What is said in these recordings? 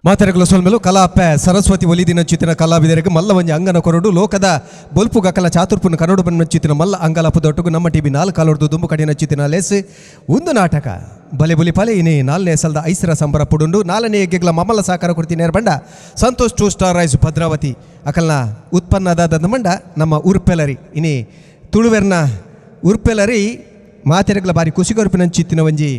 ಮಾತೆರೆಗಳ ಸೊಲ್ಮೆಲು ಕಲಾಪೆ ಸರಸ್ವತಿ ಒಲಿದಿನ ಚಿತ್ತಿನ ಕಲಾವಿದರಿಗೆ ಮಲ್ಲ ಒಂಜಿ ಅಂಗನ ಕೊರಡು ಲೋಕದ ಬೊಲ್ಪು ಗಕಲ ಚಾತುರ್ಪುನ ಕನ್ನಡ ಬಣ್ಣ ಚಿತ್ತಿನ ಮಲ್ಲ ಅಂಗಲಾಪು ದೊಟ್ಟುಗು ನಮ್ಮ ಟಿವಿ ನಾಲ್ಕು ಕಾಲೊಡ್ದು ದುಂಬು ಕಡಿನ ಚಿತ್ತಿನ ಲೇಸ್ ಒಂದು ನಾಟಕ ಬಲೆ ಬುಲಿ ಪಲೆ ಇನಿ ನಾಲ್ನೇ ಸಲದ ಐಸರ ಸಂಬರ ಪುಡುಂಡು ನಾಲ್ನೇ ಯಜ್ಞಗಳ ಮಮ್ಮಲ ಸಾಕಾರ ಕೊಡ್ತೀನಿ ಬಂಡ Santosh two star rice Bhadravati ಅಕಲ್ನ ಉತ್ಪನ್ನದಾದ ಮಂಡ ನಮ್ಮ ಉರ್ಪೆಲರಿ ಇನಿ ತುಳುವೆರ್ನ ಉರ್ಪೆಲರಿ ಮಾತೆರೆಗ್ಲ ಬಾರಿ ಖುಷಿಗೊರ್ಪಿನ ಚಿತ್ತಿನ ಒಂಜಿ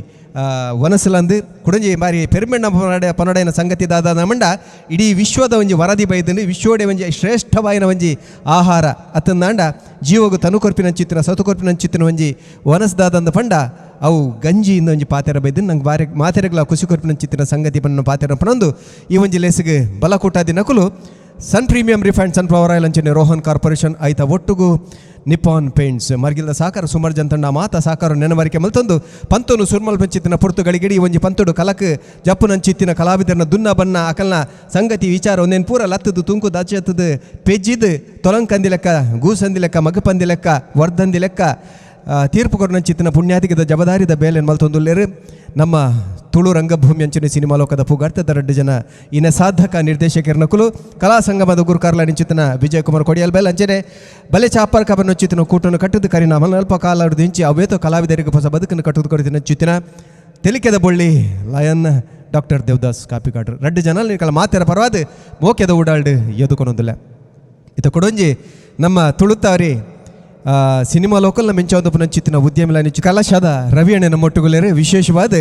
ವನಸುಲಂದು ಕುಡಂಜಿ ಬಾರಿ ಪೆರ್ಮೆಣ್ಣ ಪನಡೆ ಪನಡೆನ ಸಂಗತಿ ದಾದ ನಮಂಡ ಇಡೀ ವಿಶ್ವದ ಒಂಜಿ ವರದಿ ಬೈದಂದು ವಿಶ್ವೋಡೆ ಒಂಜಿ ಶ್ರೇಷ್ಠವಾಯಿನ ಒಂಜಿ ಆಹಾರ ಅತ್ತಂದಾಂಡ ಜೀವಗು ತನು ಕೊರ್ಪಿನ ಚಿತ್ತಿನ ಸತು ಕೊರ್ಪಿನ ಚಿತ್ತಿನ ಒಂಜಿ ವನಸ್ದಾದಂದ ಪಂಡ ಅವು ಗಂಜಿ ಇಂದ ಒಂಜಿ ಪಾತೆರ ಬೈದು ನಂಗೆ ಬಾರಿ ಮಾತೆರೆಗ್ಲ ಖುಷಿ ಕೊರ್ಪಿನ ಚಿತ್ತಿನ ಸಂಗತಿ ಪನ್ನ ಪಾತೆರ ಪನೊಂದು ಈ ಒಂಜಿ ಲೇಸಿಗೆ ಬಲಕೂಟ ದಿನಕುಲು Sun Premium Refined Sunflower Oil ಅಂಚನೆ ರೋಹನ್ ಕಾರ್ಪೊರೇಷನ್ ಐತ ಒಟ್ಟುಗು ನಿಪಾನ್ ಪೇಂಟ್ಸ್ ಮರ್ಗಿಲ್ದ ಸಾಕಾರ ಸುಮಾರು ಜನ ಮಾತ ಸಾಕಾರ ನೆನವರಿಕೆ ಮಲ್ತೊಂದು ಪಂತನು ಸುರ್ಮಲ್ ಪಂಚಿತ್ತಿನ ಪೊರ್ತುಗಳಿಗಿಡಿ ಒಂಜಿ ಪಂತುಡು ಕಲಕ್ ಜಪ್ಪುನಂಚಿತ್ತಿನ ಕಲಾವಿದರನ ದುನ್ನ ಬನ್ನ ಅಕಲ್ನ ಸಂಗತಿ ವಿಚಾರ ಒಂದೇನು ಪೂರ ಲತ್ತದು ತುಂಕು ದಾಚೆತ್ತದು ಪೆಜ್ಜಿದ್ ತೊಲಂಕಂದಿ ಲೆಕ್ಕ ಗೂಸಂದಿ ಲೆಕ್ಕ ಮಗಪಂದಿ ಲೆಕ್ಕ ವರ್ಧಂದಿ ಲೆಕ್ಕ ತೀರ್ಪು ಕೊರನಂಚಿತ್ತಿನ ಪುಣ್ಯಾಧಿಕದ ಜಬದಾರಿದ ಬೇಲೆನ್ ಮಲ್ತೊಂದುಲ್ಲೇರು ನಮ್ಮ ತುಳು ರಂಗಭೂಮಿ ಅಂಚಿನ ಸಿನಿಮಾ ಲೋಕದ ಪುಗಾರ್ತದ ರಡ್ಡು ಜನ ಇನ ಸಾಧಕ ನಿರ್ದೇಶಕರನಕುಲು ಕಲಾ ಸಂಗಮದ ಗುರುಕಾರ್ಲ ನಿಂಚಿತನ ವಿಜಯ್ ಕುಮಾರ್ ಕೊಡಿಯಲ್ ಬೇಲ್ ಅಂಚನೆ ಬಲೆ ಚಾಪರ್ ಕಬನ ಚಿತ್ತಿನ ಕೂಟನ್ನು ಕಟ್ಟುದು ಕರಿನ ಅಲ್ಪ ಕಾಲ ದಿಂಚಿ ಅವೇತೋ ಕಲಾವಿದರಿಗೆ ಹೊಸ ಬದುಕನ್ನು ಕಟ್ಟುದು ಕೊಡ್ತಿನ ಚಿತ್ತಿನ ತೆಲಿಕೆದ ಬೊಳ್ಳಿ ಲಯನ್ ಡಾಕ್ಟರ್ ದೇವದಾಸ್ ಕಾಪಿಕಾಡ್ರು ರಡ್ಡು ಜನ ಕಲ ಮಾತೆರ ಪರವಾದ ಮೋಕೆದ ಓಡಾಲ್ಡು ಎದುಕೊನೊಂದಿಲ್ಲ. ಇತ ಕೊಡೊಂಜಿ ನಮ್ಮ ತುಳುತಾರಿ ಸಿನಿಮಾ ಲೋಕಲ್ನ ಮಿಂಚಾವದ ಪುನಂಚಿತ್ತಿನ ಉದ್ಯಮಿಲ ನಿಚ್ಚು ಕಲಾಶಾದ ರವಿ ಅಣ್ಣನ ಮೊಟ್ಟುಗುಲೇರು ವಿಶೇಷವಾದ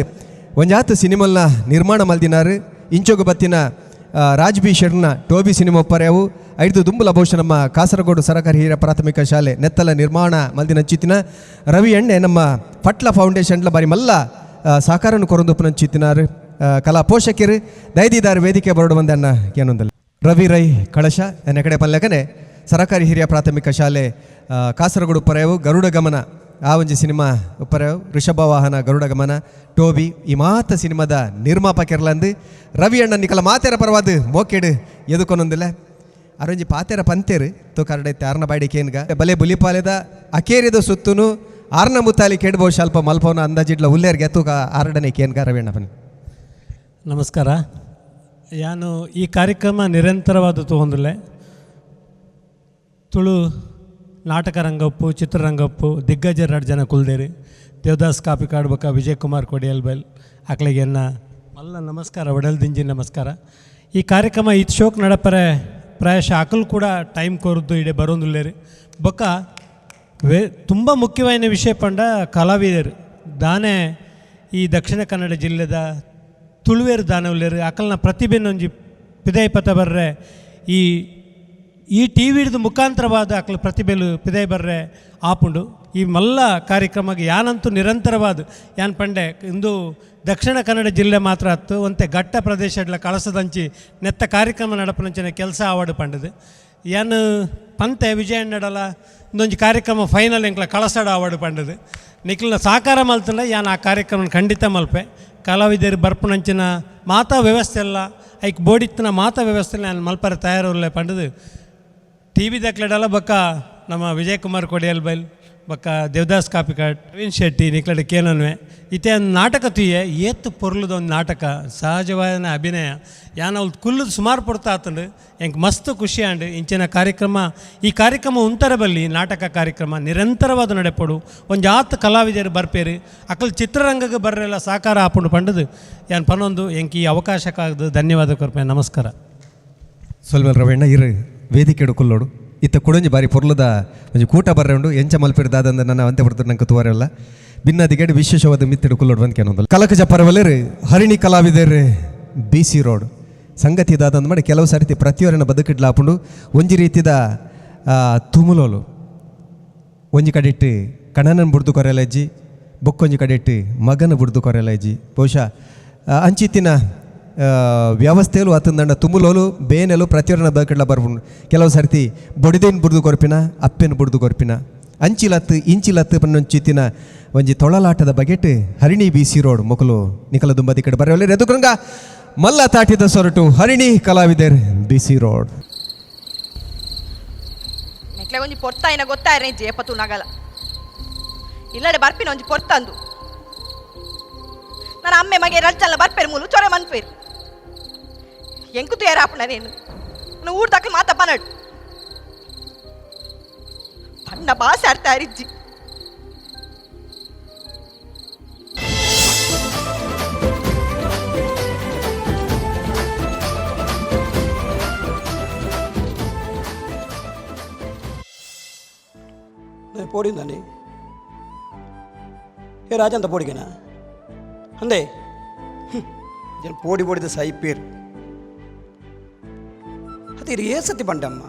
ಒಂಜಾತ ಸಿನಿಮಲ್ನ ನಿರ್ಮಾಣ ಮಲ್ದಿನಾರು ಇಂಚೋಗು ಬತ್ತಿನ ರಾಜ್ ಬಿ ಶೆಡ್ನ ಟೋಬಿ ಸಿನಿಮಾ ಒಪ್ಪರ್ಯಾವು ಐದು ದುಂಬುಲ ಬಹುಶಃ ನಮ್ಮ ಕಾಸರಗೋಡು ಸರಕಾರಿ ಹಿರಿಯ ಪ್ರಾಥಮಿಕ ಶಾಲೆ ನೆತ್ತಲ ನಿರ್ಮಾಣ ಮಲ್ದಿನ ಚಿತ್ತಿನ ರವಿ ಅಣ್ಣೆ ನಮ್ಮ ಪಟ್ಲ ಫೌಂಡೇಶನ್ಲ ಬಾರಿ ಮಲ್ಲ ಸಹಕಾರನು ಕೊರೊಂದು ಪುನಂಚಿತ್ತಿನಾರು ಕಲಾ ಪೋಷಕರು ದೈದಿದಾರು ವೇದಿಕೆ ಬರಡು ಬಂದನ್ನ ಏನೊಂದಲ್ಲ ರವಿ ರೈ ಕಳಶ ಎನ್ನ ಕಡೆ ಪಲ್ಲಕನೆ ಸರಕಾರಿ ಹಿರಿಯ ಪ್ರಾಥಮಿಕ ಶಾಲೆ ಕಾಸರಗೋಡು ಪರ್ಯಾವು ಗರುಡ ಗಮನ ಆ ಒಂಜಿ ಸಿನಿಮಾ ಪರ್ಯಾವು ಋಷಭ ವಾಹನ ಗರುಡ ಗಮನ ಟೋಬಿ ಈ ಮಾತ ಸಿನಿಮಾದ ನಿರ್ಮಾಪಕರ್ಲಂದು ರವಿ ಅಣ್ಣ ನಿಕಲ ಮಾತೆರ ಪರವಾದ ಮೋಕೆಡು ಎದುಕೊನೊಂದಿಲ್ಲ ಅರೊಂಜಿ ಪಾತೆರ ಪಂತೇರು ತೋ ಕರಡೈತೆ ಆರ್ನ ಬಾಡಿ ಕೇನ್ಗ ಬಲೆ ಬುಲಿಪಾಲೆದ ಅಕೇರಿದ ಸುತ್ತುನು ಆರ್ನ ಮುತ್ತಾಲಿ ಕೇಡ್ಬೋ ಸ್ವಲ್ಪ ಮಲ್ಪವನ ಅಂದಾಜಿಡ್ಲ ಉಲ್ಲೇರ್ಗೆ ತೂಕ ಆರಡನೆ ಕೇನ್ಗ ರವಿ ಅಣ್ಣ ಬನ್ನಿ. ನಮಸ್ಕಾರ. ಯಾನು ಈ ಕಾರ್ಯಕ್ರಮ ನಿರಂತರವಾದ ತಗೊಂಡಿಲ್ಲ. ತುಳು ನಾಟಕ ರಂಗಪ್ಪು ಚಿತ್ರರಂಗಪ್ಪು ದಿಗ್ಗಜ ಎರಡು ಜನ ಕುಲ್ದೇರಿ ದೇವದಾಸ್ ಕಾಪಿಕಾಡ್ ಬೊಕ್ಕ ವಿಜಯ್ ಕುಮಾರ್ ಕೊಡಿಯಲ್ ಬೈಲ್ ಅಕ್ಲೆಗೆ ಎನ್ನ ಮಲ್ಲ ನಮಸ್ಕಾರ, ಒಡಲ್ ದಿಂಜಿ ನಮಸ್ಕಾರ. ಈ ಕಾರ್ಯಕ್ರಮ ಇತ್ ಶೋಕ್ ನಡಪರೆ ಪ್ರಾಯಶಃ ಅಕಲ್ ಕೂಡ ಟೈಮ್ ಕೊರದ್ದು ಇಡೆ ಬರೋದಿಲ್ಲೇರಿ. ಬೊಕ್ಕ ವೇ ತುಂಬ ಮುಖ್ಯವಾದ ವಿಷಯ ಪಂಡ ಕಲಾವಿದರು ದಾನೆ ಈ ದಕ್ಷಿಣ ಕನ್ನಡ ಜಿಲ್ಲೆದ ತುಳುವೇರು ದಾನೆ ಉಲ್ಲೇರು ಅಕಲ್ನ ಪ್ರತಿಭೆನೊಂಜಿ ಪಿದೈ ಪತ ಬರ್ರೆ ಈ ಈ ಟಿ ವಿಡ್ದು ಮುಖಾಂತರವಾದ ಅಕಲ ಪ್ರತಿಭೆಲು ಪಿದೈ ಬರ್ರೆ ಆಪುಂಡು. ಈ ಮಲ್ಲ ಕಾರ್ಯಕ್ರಮಕ್ಕೆ ಯಾನಂತೂ ನಿರಂತರವಾದ ಯಾನ್ ಪಂಡೆ ಇಂದು ದಕ್ಷಿಣ ಕನ್ನಡ ಜಿಲ್ಲೆ ಮಾತ್ರ ಅತ್ತು ಒಂತೆ ಘಟ್ಟ ಪ್ರದೇಶ ಇಡ್ಲ ಕಳಸದಂಚಿ ನೆತ್ತ ಕಾರ್ಯಕ್ರಮ ನಡಪನಂಚಿನ ಕೆಲಸ ಆವಾಡು ಪಂಡದು ಯಾನ್ ಪಂತೆ ವಿಜಯಣ್ಣಡಲ ಇಂದೊಂಜಿ ಕಾರ್ಯಕ್ರಮ ಫೈನಲ್ ಎಂಕ್ಲ ಕಳಸಡ ಆವಾಡು ಪಂಡದು ನಿಕ್ಲನ ಸಾಕಾರ ಮಲ್ತಂಡ ಯಾನ್ ಆ ಕಾರ್ಯಕ್ರಮ ಖಂಡಿತ ಮಲ್ಪೆ. ಕಲಾವಿದರು ಬರ್ಪುನಂಚಿನ ಮಾತಾ ವ್ಯವಸ್ಥೆ ಎಲ್ಲ ಐಕ್ ಬೋಡಿತ್ತಿನ ಮಾತಾ ವ್ಯವಸ್ಥೆ ನಾನು ಮಲ್ಪರೆ ತಯಾರುಲ್ಲೆ ಪಂಡದು ಟಿ ವಿ ದಕ್ಲೆಡಲ ಬೊಕ್ಕ ನಮ್ಮ ವಿಜಯ್ ಕುಮಾರ್ ಕೊಡಿಯಲ್ ಬೈಲ್ ಬೊಕ್ಕ ದೇವದಾಸ್ ಕಾಪಿಕಾಡ್ ನವೀನ್ ಶೆಟ್ಟಿ ನಿಕ್ಲಡೆ ಕೇನನ್ವೆ. ಇತ್ತೆ ಒಂದು ನಾಟಕ ತುಯ್ಯೆ ಏತ್ ಪೊರ್ಲುದ ಒಂದು ನಾಟಕ, ಸಹಜವಾದ ಅಭಿನಯ. ಯಾನ ಅವ್ಲು ಕುಲ್ಲುದು ಸುಮಾರು ಪೊರ್ತು ಆತಂಡು ಎಂಕ್ ಮಸ್ತ್ ಖುಷಿ ಆಂಡ್. ಇಂಚಿನ ಕಾರ್ಯಕ್ರಮ ಈ ಕಾರ್ಯಕ್ರಮ ಉಂತರ ಬಲ್ಲಿ ನಾಟಕ ಕಾರ್ಯಕ್ರಮ ನಿರಂತರವಾದ ನಡೆಪಡು ಒಂಜಾತ್ ಕಲಾವಿದರು ಬರ್ಪೇರು ಅಕಲ್ ಚಿತ್ರರಂಗಕ್ಕೆ ಬರ್ರೆಲ್ಲ ಸಾಕಾರ ಆಪುಂಡು ಪಂಡದು ಯಾನ್ ಪನೊಂದು ಎಂಕ್ ಈ ಅವಕಾಶಕ್ಕಾಗದು ಧನ್ಯವಾದ ಕೊರ್ಪೆ. ನಮಸ್ಕಾರ. ಸೊಲ್ಮೆಲ್ ರವಣ್ಣ ಇರು ವೇದಿಕೆ ಕುಲ್ಲೋಡು. ಇತ್ತ ಕುಡೊಂಜಿ ಬಾರಿ ಪೊರ್ಲುದ ಒಂಜಿ ಕೂಟ ಬರ್ರೆ ಉಂಡು ಎಂಚ ಮಲ್ಪಿರ್ ದಾದಂದ ನನ್ನ ಅಂತೆ ಬರ್ತದೆ ನಂಗೆ ತುವರೆಲ್ಲ ಭಿನ್ನದಿಗೇಡು ವಿಶೇಷವಾದ ಮಿತ್ತಿಡು ಕುಲ್ಲೋಡು ಬಂದ್ ಕೇನೊಂದು ಕಲಕಜ ಪರವಲೇರು ಹರಿಣಿ ಕಲಾವಿದರು ಬಿ ಸಿ ರೋಡ್ ಸಂಗತಿ ದಾದಂದ ಮಾಡಿ ಕೆಲವು ಸರ್ತಿ ಪ್ರತಿಯೊರನ ಬದುಕಿಡ್ಲಾಪುಂಡು ಒಂಜಿ ರೀತಿದ ತುಮುಲೋಲು ಒಂಜಿ ಕಡೆಟ್ಟು ಕಣನನ್ ಬುಡ್ದು ಕೊರೆಲಜ್ಜಿ ಬೊಕ್ಕೊಂಜಿ ಕಡೆಟ್ಟು ಮಗನ ಬುಡ್ದು ಕೊರೆಲಜ್ಜಿ ಬಹುಶಃ ಅಂಚಿತ್ತಿನ ವ್ಯವಸ್ಥೆಲು ಅತಂದಂಡ ತುಮುಲೋಲು ಬೇನೆಲು ಪ್ರತಿಯೊರನ ಬದುಕಿಡ್ಲ ಬರ್ಪುಂಡು. ಕೆಲವು ಸರ್ತಿ ಬೊಡಿದೇನ್ ಬುಡ್ದು ಕೊರ್ಪಿನ ಅಪ್ಪೆನ್ ಬುಡ್ದು ಕೊರ್ಪಿನ ಅಂಚಿಲತ್ತು ಇಂಚಿಲತ್ತು ಪನ್ನೊಂಚಿತ್ತಿನ ಒಂಜಿ ತೊಳಲಾಟದ ಬಗೆಟ್ ಹರಿಣಿ ಬಿ ಸಿ ರೋಡ್ ಮೊಕಲು ನಿಕಲ ದುಂಬದಿ ಕಡೆ ಬರೆಯಲ್ಲ ಎದುಕುರಂಗ ಮಲ್ಲ ತಾಟಿದ ಸೊರಟು ಹರಿಣಿ ಕಲಾವಿದರ್ ಬಿ ಸಿ ರೋಡ್. ನೆಕ್ಲೆ ಒಂಜಿ ಪೊರ್ತಾಯಿನ ಗೊತ್ತಾಯಿರ ಜೇಪ ತುನಗಲ ಇಲ್ಲಡೆ ಬರ್ಪಿನ ಒಂಜಿ ಪೊರ್ತಂದು ನನ್ನ ಅಮ್ಮೆ ಮಗೆ ರಜ್ಜಲ್ಲ ಬರ್ಪೇರು ಮೂಲು ಚೊರೆ ಮನ್ಪೇರು. ಎಂಕು ತಯಾರಾಪಣ ನೇನು ನಾನು ಊರ್ ತಕ್ಕ ಮಾತ ಪನಡ್ ಪಣ್ಣ ಬಾಸೆ ಅರ್ಥ ಅರಿಜ್ಜಿ. ಪೋಡಿಂದಾನೆ ಏ ರಾಜಂತ ಪೋಡಿಗೆನಾ ಅಂದೆ ಜನ ಪೋಡಿ ಪೋಡಿದ ಸೈಪೇರ್ ಅದು ಇದು ಏಸತಿ ಬಂಡಮ್ಮ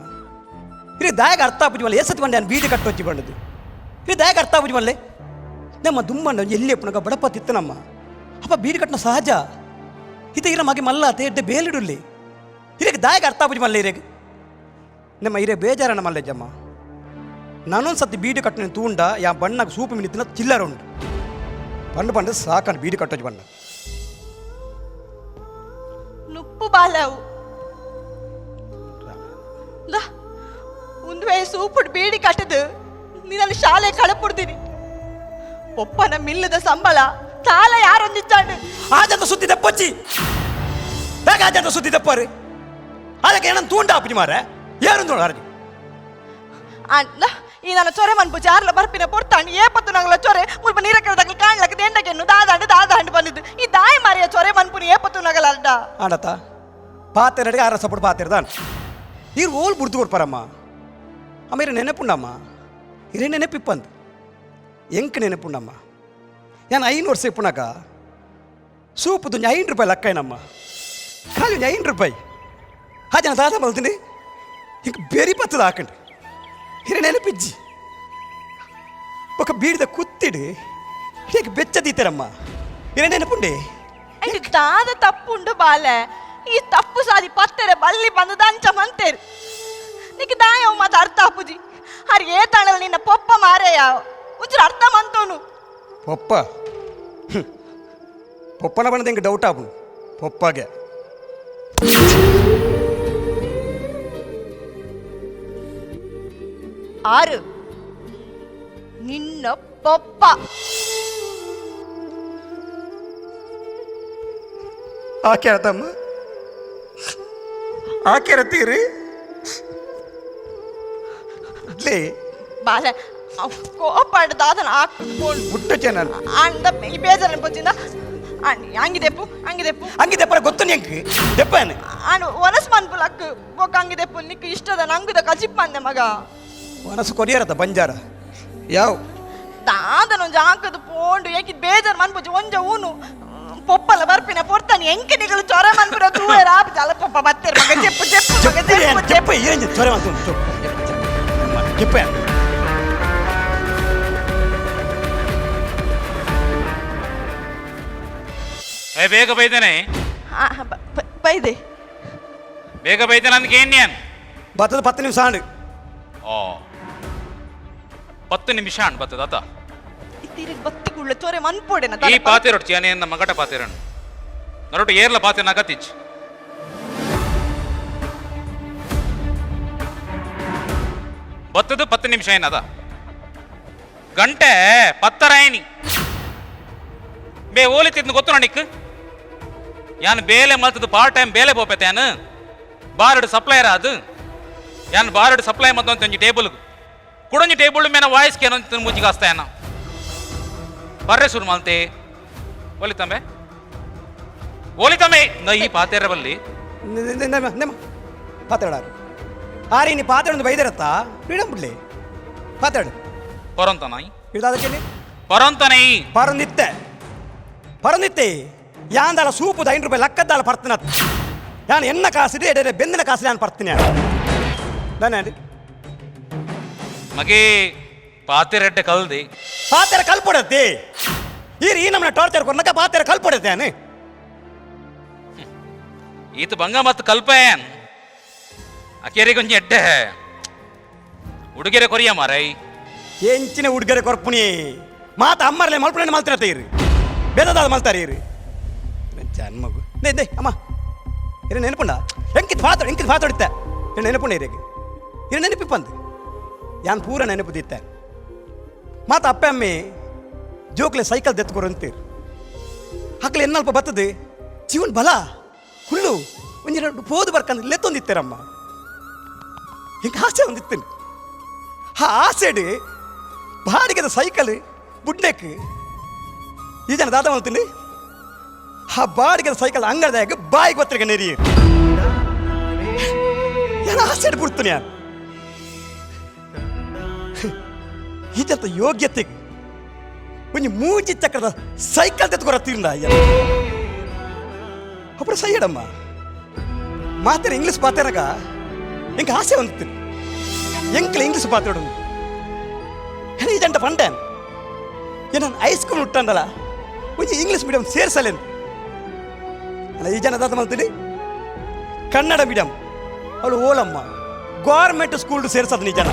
ಇದು ದಾಯಗ ಅರ್ಥ ಆಪುಜಿ ಮಲ್ಲೆ ಏಸತಿ ಬಂಡೆ ಬೀದಿ ಕಟ್ಟೊಚ್ಚಿ ಬಂಡದು ಇದು ದಾಯಗ ಅರ್ಥ ಆಪುಜಿ ಮಲ್ಲೆ ನಮ್ಮ ದುಮ್ಮಂಡ ಎಲ್ಲಿ ಎಪ್ಪನಗ ಬಡಪ ತಿತ್ತನಮ್ಮ ಅಪ್ಪ ಬೀಡಿ ಕಟ್ಟನ ಸಹಜ ಇದು ಇರ ಮಗೆ ಮಲ್ಲ ಎಡ್ಡೆ ಬೇಲಿಡುಲ್ಲಿ ಇದಕ್ಕೆ ದಾಯಗ ಅರ್ಥ ಆಪುಜಿ ಮಲ್ಲೆ ಇರೇಗೆ ನಮ್ಮ ಹಿರೇ ಬೇಜಾರಣ ಮಲ್ಲೆಜ್ಜಮ್ಮ. ನಾನೊಂದು ಸತಿ ಬೀಡಿ ಕಟ್ಟನೆ ತೂಂಡ ಯಾ ಬಣ್ಣಗೆ ಸೂಪು ಮಿನಿತ್ತಿನ ಚಿಲ್ಲರ ಉಂಟು ಪಂಡು ಪಂಡು ಸಾಕಂಡು ಬೀಡಿ ಕಟ್ಟೋಜು ಬಣ್ಣ. ನುಪ್ಪು ಬಾಲವು ಉಂದುವೆ ಸೂಪುಡ್ ಬೀಡಿ ಕಟ್ಟದು ನಿನ್ನ ಶಾಲೆ ಕಳಪುಡ್ತೀನಿ ಒಪ್ಪನ ಮಿಲ್ಲದ ಸಂಬಳ ತಾಲ ಯಾರೊಂದಿಚ್ಚಾಂಡು. ಆಜಂತ ಸುದ್ದಿ ತೆಪ್ಪಚ್ಚಿ ಹೇಗೆ ಆಜಂತ ಸುದ್ದಿ ತೆಪ್ಪಾರು ಅದಕ್ಕೆ ಏನಂತ ತೂಂಡ ಅಪ್ಪಿ ಮಾರ ಏನು ಅರ್ಜಿ. ಅಣ್ಣ ಈ ನನ್ನ ಚೊರೆ ಮನ್ಪು ಚಾರ್ಲ ಬರ್ಪಿನ ಪೊರ್ತಾಂಡು ಏಪತ್ತು ನಂಗಲ ಚೊರೆ ಮುಲ್ಪ ನೀರ ಕರೆದಾಗ ಕಾಣ್ಲಕ್ಕ ದೆಂಡಗೆನ್ನು ದಾದಾಂಡು ದಾದಾಂಡು ಬಂದಿದ್ದು ಈ ದಾಯಿ ಮಾರಿಯ ಚೊರೆ ಮನ್ಪುನ ಏಪತ್ತು ನಗಲಡ್ಡ. ಆಡತ ಪಾತೆರಡಿಗೆ ಆರ ಸಪೋರ್ಟ್ ಪಾತೆರ್ದಾನ್ ನೀರು ಓಲ್ ಬುಡ್ದು ಕೊಡ್ಪಾರಮ್ಮ. ಅಮ್ಮ ಇರ ನೆನಪುಂಡಮ್ಮ ಇರೇ ನೆನಪಿಪ್ಪಂದು ಎಂಕ್ ನೆನಪುಂಡಮ್ಮ. ನಾನು 5 ವರ್ಷ ಇಪ್ಪುನಾಕ ಸೂಪು ತುಂಜಿ 5 ರೂಪಾಯಿ ಲಕ್ಕೈನಮ್ಮ ಖಾಲಿ ಒಂಜಿ 5 ರೂಪಾಯಿ ಆ ಜನ ದಾದ ಮಲ್ತೀನಿ ಹಿಂಗೆ ಬೆರಿ ಪತ್ತದ ಹಾಕಂಡು ಹಿರೇ ನೆನಪಿಜ್ಜಿ ఒక ಬೀಡಿದ ಕುತ್ತಿಡು ಹೇಗೆ ಬೆಚ್ಚದೀತಾರಮ್ಮ ಹಿರೇ ನೆನಪುಂಡೆ. ಇದು ದಾದ ತಪ್ಪುಂಡು ಬಾಲೆ ಈ ತಪ್ಪು ಸಾದಿ ಪತ್ತೆರೆ ಬಲ್ಲಿ ಬಂದು ದಂಚ ಮಂತೇರು ನಿಕ್ ದಾಯವ್ ಮಾತ ಅರ್ಥ ಆಪುಜಿ ಹರಿ ಏ ತಾಣಲ ನಿನ್ನ ಪೊಪ್ಪ ಮಾರೇಯ ಒಂಚೂರು ಅರ್ಥ ಮಂತೋನು. ಪೊಪ್ಪ ಹ್ಮ್. ಪೊಪ್ಪನ ಬಣ್ಣದ ಹಿಂಗೆ ಡೌಟ್ ಆಪು ಪೊಪ್ಪಗೆ. ಆರು ನಿನ್ನ ಪೊಪ್ಪ. ಆಕೆ ತಮ್ಮ ಆಕೆ ತೀರಿ ಲೇ. ಬಾಲೆ ಕೋಪಾಡು ದಾದನ ಹಾಕೊಂಡು ಹುಟ್ಟು ಚೆನ್ನ. ಅಂದ ಈ ಬೇಜಾರು ಅನ್ಪೊಚ್ಚಿಂದ ಅಂಗಿದೆಪ್ಪು ಅಂಗಿದೆಪ್ಪು. ಅಂಗಿ ದೆಪ್ಪರ ಗೊತ್ತು ಎಂಕ್ ದೆಪ್ಪನೆ. ಆನು ಒನಸ್ ಮನ್ಪು ಲಕ್ ಬೊಕ್ಕ ಅಂಗಿದೆಪ್ಪು ನಿಕ್ಕು ಇಷ್ಟದ ನಂಗುದ ಕಜಿಪ್ ಅಂದೆ ಮಗ. ಮನಸ್ಸು ಕೊರಿಯರತ್ತ ಬಂಜಾರ ಯಾವ. ದಾದನ ಒಂಜಿ ಹಾಕದು ಪೋಂಡು ಏಕಿ ಬೇಜಾರು ಮನ್ಪುಜಿ ಒಂಜ ಊನು ಪೊಪ್ಪಲ ಬರ್ಪಿನ ಪೊರ್ತಾನೆ ಎಂಕೆ ನಿಗಲು ಚೊರ ಮನ್ಪುರ ತೂವೆರ ಆಪು ಅಲ್ಲ ಪೊಪ್ಪ ಬತ್ತೇರು ಮಗ ಚೆಪ್ಪು ಚೆಪ್ಪು ಮಗ ಚೆಪ್ಪು. చెప్ప ఏం త్వర చెప్ప. ಏ ಬೇಗ ಬೈದಾನೆ. ಬೈದೆ. ಬೇಗ ಬೈದಾನೆ ಅದಕ್ಕೆ ಏನು ನಾನು ಬತ್ತದ 10 ನಿಮಿಷ ಆಂಡು. ಓ 10 ನಿಮಿಷ ಅಣ್ಣ ಬತ್ತದ ಆತ. ತಿರುಗಿ ಬತ್ತಿ ಗುಳ್ಳ ಚೊರೆ ಮನ್ಪೋಡೆನ. ಈ ಪಾತೆರೊಟ್ಟು ಏನೇನು ನಮ್ಮ ಮಗಟ ಪಾತೆರಣ್ಣು ನರೊಟ್ಟು ಏರ್ಲ ಪಾತೆ ನಗತಿಚ್ ಬತ್ತದು 10 ನಿಮಿಷ ಏನದ ಗಂಟೆ ಪತ್ತರಾಯನಿ ಬೇ ಓಲಿತಿದ್ನ ಗೊತ್ತು ನನಗೆ ಯಾನ್ ಬೇಲೆ ಮಲ್ತದ ಪಾರ್ಟ್ ಟೈಮ್ ಬೇಲೆ ಪೋಪೆತೆ ಯಾನ್ ಬಾರಡು ಸಪ್ಲೈಯರ್ ಅದು ಯಾನ್ ಬಾರಡು ಸಪ್ಲೈ ಮತ್ತೊಂದು ಒಂಜಿ ಟೇಬಲ್ ಕುಡೊಂಜಿ ಟೇಬಲ್ ಮೇನ ವಾಯ್ಸ್ ಕೇನೊಂದು ಮುಜ್ಜಿಗಾಸ್ತ ಯಾನ ಬರ್ರೆ ಶುರು ಮಲ್ತೆ ಒಲಿತಂಬೆ ಒಲಿತಂಬೆ ನ ಈ ಪಾತೆರ ಬಲ್ಲಿ. ಪಾತಾಡಾರು ಆರಿ ನೀ ಪಾತಾಡೊಂದು ಬೈದಿರತ್ತ ಫ್ರೀಡಮ್ ಬಿಡ್ಲಿ ಪಾತಾಡು. ಪರಂತನಾಯಿ. ಇಡ್ದಾದಕ್ಕೆ. ಪರಂತನೈ. ಪರಂದಿತ್ತೆ ಪರಂದಿತ್ತೆ ಯಾಂದಾಳ ಸೂಪುದ 5 ರೂಪಾಯಿ ಲಕ್ಕದ್ದಾಳ ಪರ್ತನ ಯಾನ್ ಎನ್ನ ಕಾಸಿದೆ ಎಡೆ ಬೆಂದಿನ ಕಾಸು ನಾನು ಪರ್ತೀನಿ ದಾನೆ. ಮಗೆ ಪಾತೆರೆಡ್ಡೆ ಕಲ್ದಿ. ಪಾತೆರ ಕಲ್ಪೊಡತ್ತಿ ಈ ನಮ್ಮನ್ನ ಟಾರ್ಚರ್ ಕೊರ್ನಕ ಪಾತೆರ ಕಲ್ಪೊಡತ್ತೆ ಯಾನು. ಈತ ಬಂಗ ಮತ್ತು ಕಲ್ಪೇನ್ ಅಕೇರಿ ಕೊಂಚ ಎಡ್ಡೆ ಉಡುಗೆರೆ ಕೊರಿಯ ಮಾರೈ. ಎಂಚಿನ ಹುಡುಗರೆ ಕೊರ್ಪುಣಿ ಮಾತ ಅಮ್ಮರ್ಲೆ ಮಲ್ಪುಣಿ ಮಲ್ತಿರತ್ತೆ ಇರು ಬೇದದಾದ ಮಲ್ತಾರೆ ಇರು ಜನ್ಮಗು they they ಅಮ್ಮ ಇರ ನೆನಪುಂಡ ಎಂಕಿತ್ ಪಾತ್ರ ಎಂಕಿತ್ ಪಾತೊಡಿತ್ತೆ ಇರ ನೆನಪುಂಡ ಇರೇಗೆ ಇರ ನೆನಪಿಪ್ಪಂದು ಯಾನ್ ಪೂರ ನೆನಪು ದಿತ್ತೆ ಮಾತ ಅಪ್ಪೆ ಅಮ್ಮೆ ಜೋಕ್ಲೆ ಸೈಕಲ್ ದೆತ್ಕೊರು ಅಂತೀರು ಹಕ್ಲೆ ಎನ್ನಲ್ಪ ಬತ್ತದೆ ಜೀವನ್ ಬಲ ಹುಲ್ಲು ಒಂಜಿ ಎರಡು ಪೋದು ಬರ್ಕಂದು ಲೆತ್ತೊಂದಿತ್ತೇರಮ್ಮ. ಹಿಂಗೆ ಆಸೆ ಒಂದಿತ್ತೇನೆ. ಆ ಆಸೆಡ್ ಬಾಡಿಗೆದ ಸೈಕಲ್ ಬುಡ್ನೆಕ್ ಈ ಜನ ದಾದ ಮಾಡ್ತೀನಿ. ಆ ಬಾಡಿಗೆದ ಸೈಕಲ್ ಅಂಗಡಿದಾಗ ಬಾಯಿಗೆ ಗೊತ್ತಿಗೆ ನೆರಿಯ ಯಾರು ಆಸೆಡ್ ಬಿಡ್ತೀನಿ. ಯಾರು ಈಜಂತ ಯೋಗ್ಯತೆಗೆ ಒಂಜಿ ಮೂಜಿ ಚಕ್ರದ ಸೈಕಲ್ ತೆತ್ಕೊರ ತೀರ್ಂದ ಅಯ್ಯ. ಅప్పుడు ಸೈಯಡಮ್ಮ ಮಾತಾರ ಇಂಗ್ಲೀಷ್ ಮಾತಾಡಗ ಎಂಕ ಆಸೆ ಹೊಂದಿತ್ತು. ಎಂಕ್ಲ ಇಂಗ್ಲೀಷ್ ಮಾತಾಡು ಈ ಜಂಟ ಪಂಡೇನ್ ಏನ ಹೈಸ್ಕೂಲ್ ಹುಟ್ಟಂದಲ್ಲ ಒಂಜಿ ಇಂಗ್ಲೀಷ್ ಮೀಡಿಯಂ ಸೇರ್ಸಲೇನು ಅಲ್ಲ. ಈ ಜನ ದಾದ ಮಾಡ್ತೀನಿ ಕನ್ನಡ ಮೀಡಿಯಂ ಅವಳು ಓಲಮ್ಮ ಗೌರ್ಮೆಂಟ್ ಸ್ಕೂಲ್ ಸೇರ್ಸದ್ ನೀ ಜನ.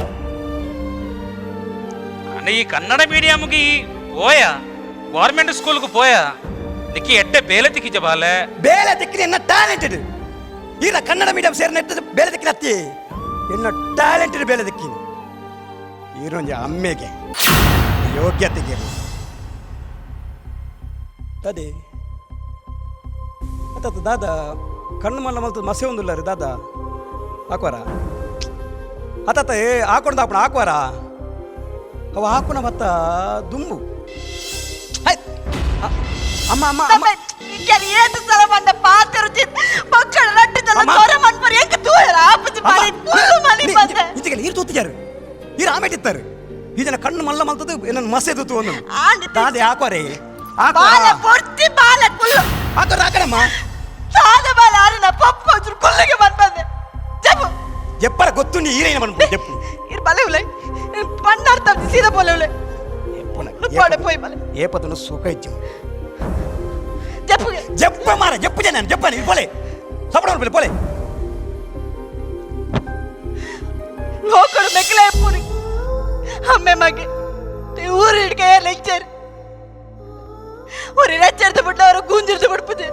అంటే ಈ ಕನ್ನಡ ಮೀಡಿಯಂಗೆ ಪೋಯ, ಗೌರ್ಮೆಂಟ್ ಸ್ಕೂಲ್ಗೆ ಪೋಯ, ನಿಕ್ಕಿ ಎಟ್ಟೆ ಬೇಲೆ ತಿಕ್ಕಿಜ ಬಾಲೆ. ಬೇಲೆ ತಿಕ್ಕಿನ ಎನ್ನ ಟ್ಯಾಲೆಂಟೆಡ್. ಈಗ ಕನ್ನಡ ಮೀಡಿಯಂ ಸೇರಿನ ಬೇಲೆ ತಿಕ್ಕಿನ ಅತ್ತಿ ಎನ್ನ ಟ್ಯಾಲೆಂಟೆಡ್ ಬೇಲೆ ತಿಕ್ಕಿನ ಈರೊಂಜಿ ಅಮ್ಮೆಗೆ ಯೋಗ್ಯತೆಗೆ ತದೆ ಅತ್ತ ದಾದ ಕಣ್ಣು ಮಲ್ಲ ಮಲ್ತು ಮಸೆ ಒಂದುಲ್ಲ ರೀ ದಾದ ಹಾಕುವಾರ ಅತ್ತ ಏ ಹಾಕೊಂಡು ಹಾಕೋಣ ಹಾಕುವಾರ ಅವ ಹಾಕೋಣ ಮತ್ತ ದುಂಬು ಆಯ್ತ್. ಅಮ್ಮ ಅಮ್ಮ ಅಮ್ಮ. ಏತು ಸಲ ಬಂದ ಪಾತ್ರ ಪಕ್ಕಡ ರಟ್ಟಿದಲ್ಲ. ಅಮ್ಮ. ಸೊರ ಮನ್ಪರ್ ಎಂಕ ತೂಯರ ಆಪುಜಿ ಬಾಳೆ ಕುಲ್ಲು ಮನಿ ಬಂದೆ. ಇಂಚಿಗೆ ನೀರು ತೂತಿಯಾರು ನೀರು ಆಮೇಲೆ ಇತ್ತಾರೆ ಈ ಜನ ಕಣ್ಣು ಮಲ್ಲ ಮಲ್ತದ್ದು ನನ್ನ ಮಸೆ ತೂತು ಒಂದು. ಆಂಡ್ ದಾದೆ ಹಾಕೋರೆ. ಬಾಲೆ ಪೊರ್ತಿ ಬಾಲೆ ಕುಲ್ಲು. ಹಾಕೋರ ಹಾಕಣಮ್ಮ. ಸಾದ ಬಾಲೆ ಆರಿನ ಪಪ್ಪ ಒಂಚೂರು ಕುಲ್ಲಿಗೆ ಬಂದ್ ಬಂದೆ ಜಬ್ಬು. ಎಪ್ಪರ ಗೊತ್ತು ನೀ ಈರೇನ ಬಂದ್ಬಿಡು ಜಪ್ಪು. ಇರ್ ಬಲೆ ಉಲೈ ಪಂಡಾರ್ ತಪ್ಪಿ ಸೀದಾ ಬೋಲೆ ಉಲೈ. ಪೋಡೆ ಪೋಯ್ ಬಲೆ. ಏಪದನು ಸುಖ ಇಜ್ಜು. ಜಪ್ಪು. ಜಪ್ಪ ಮಾರ ಜಪ್ಪು ಜನ ಜಪ್ಪ ನೀ ಪೋಲೆ ಸಪಡ ಪೋಲೆ ಪೋಲೆ. ಲೋಕಡು ಮೆಕ್ಕಲೆ ಪುರಿ ಅಮ್ಮೆ ಮಗೆ ಊರು ಹಿಡ್ಕೆ ಲೆಕ್ಚರ್ ஒரு லட்சத்தை விட்டு அவரை கூஞ்சிருச்சு படுப்புது.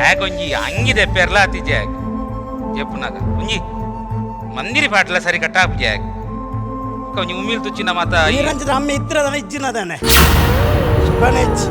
ಆಗೊಂಜಿ ಅಂಗಿದೆ ಪೆರ್ಲ ಅತಿ ಜಾಗ್ ಜಪ್ಪುನಾಗ ಒಂಜಿ ಮಂದಿರಿ ಪಾಟ್ಲ ಸರಿ ಕಟ್ಟಾಪು ಜಾಗ್ ಒಂಜಿ ಉಮ್ಮಿಲ್ ತುಚ್ಚಿನ ಮಾತ. ನೀರಂಜದ ಅಮ್ಮೆ ಇತ್ತಿರದನ ಇಜ್ಜಿನದಾನೆ ಸುಖನೇ ಇಜ್ಜಿ.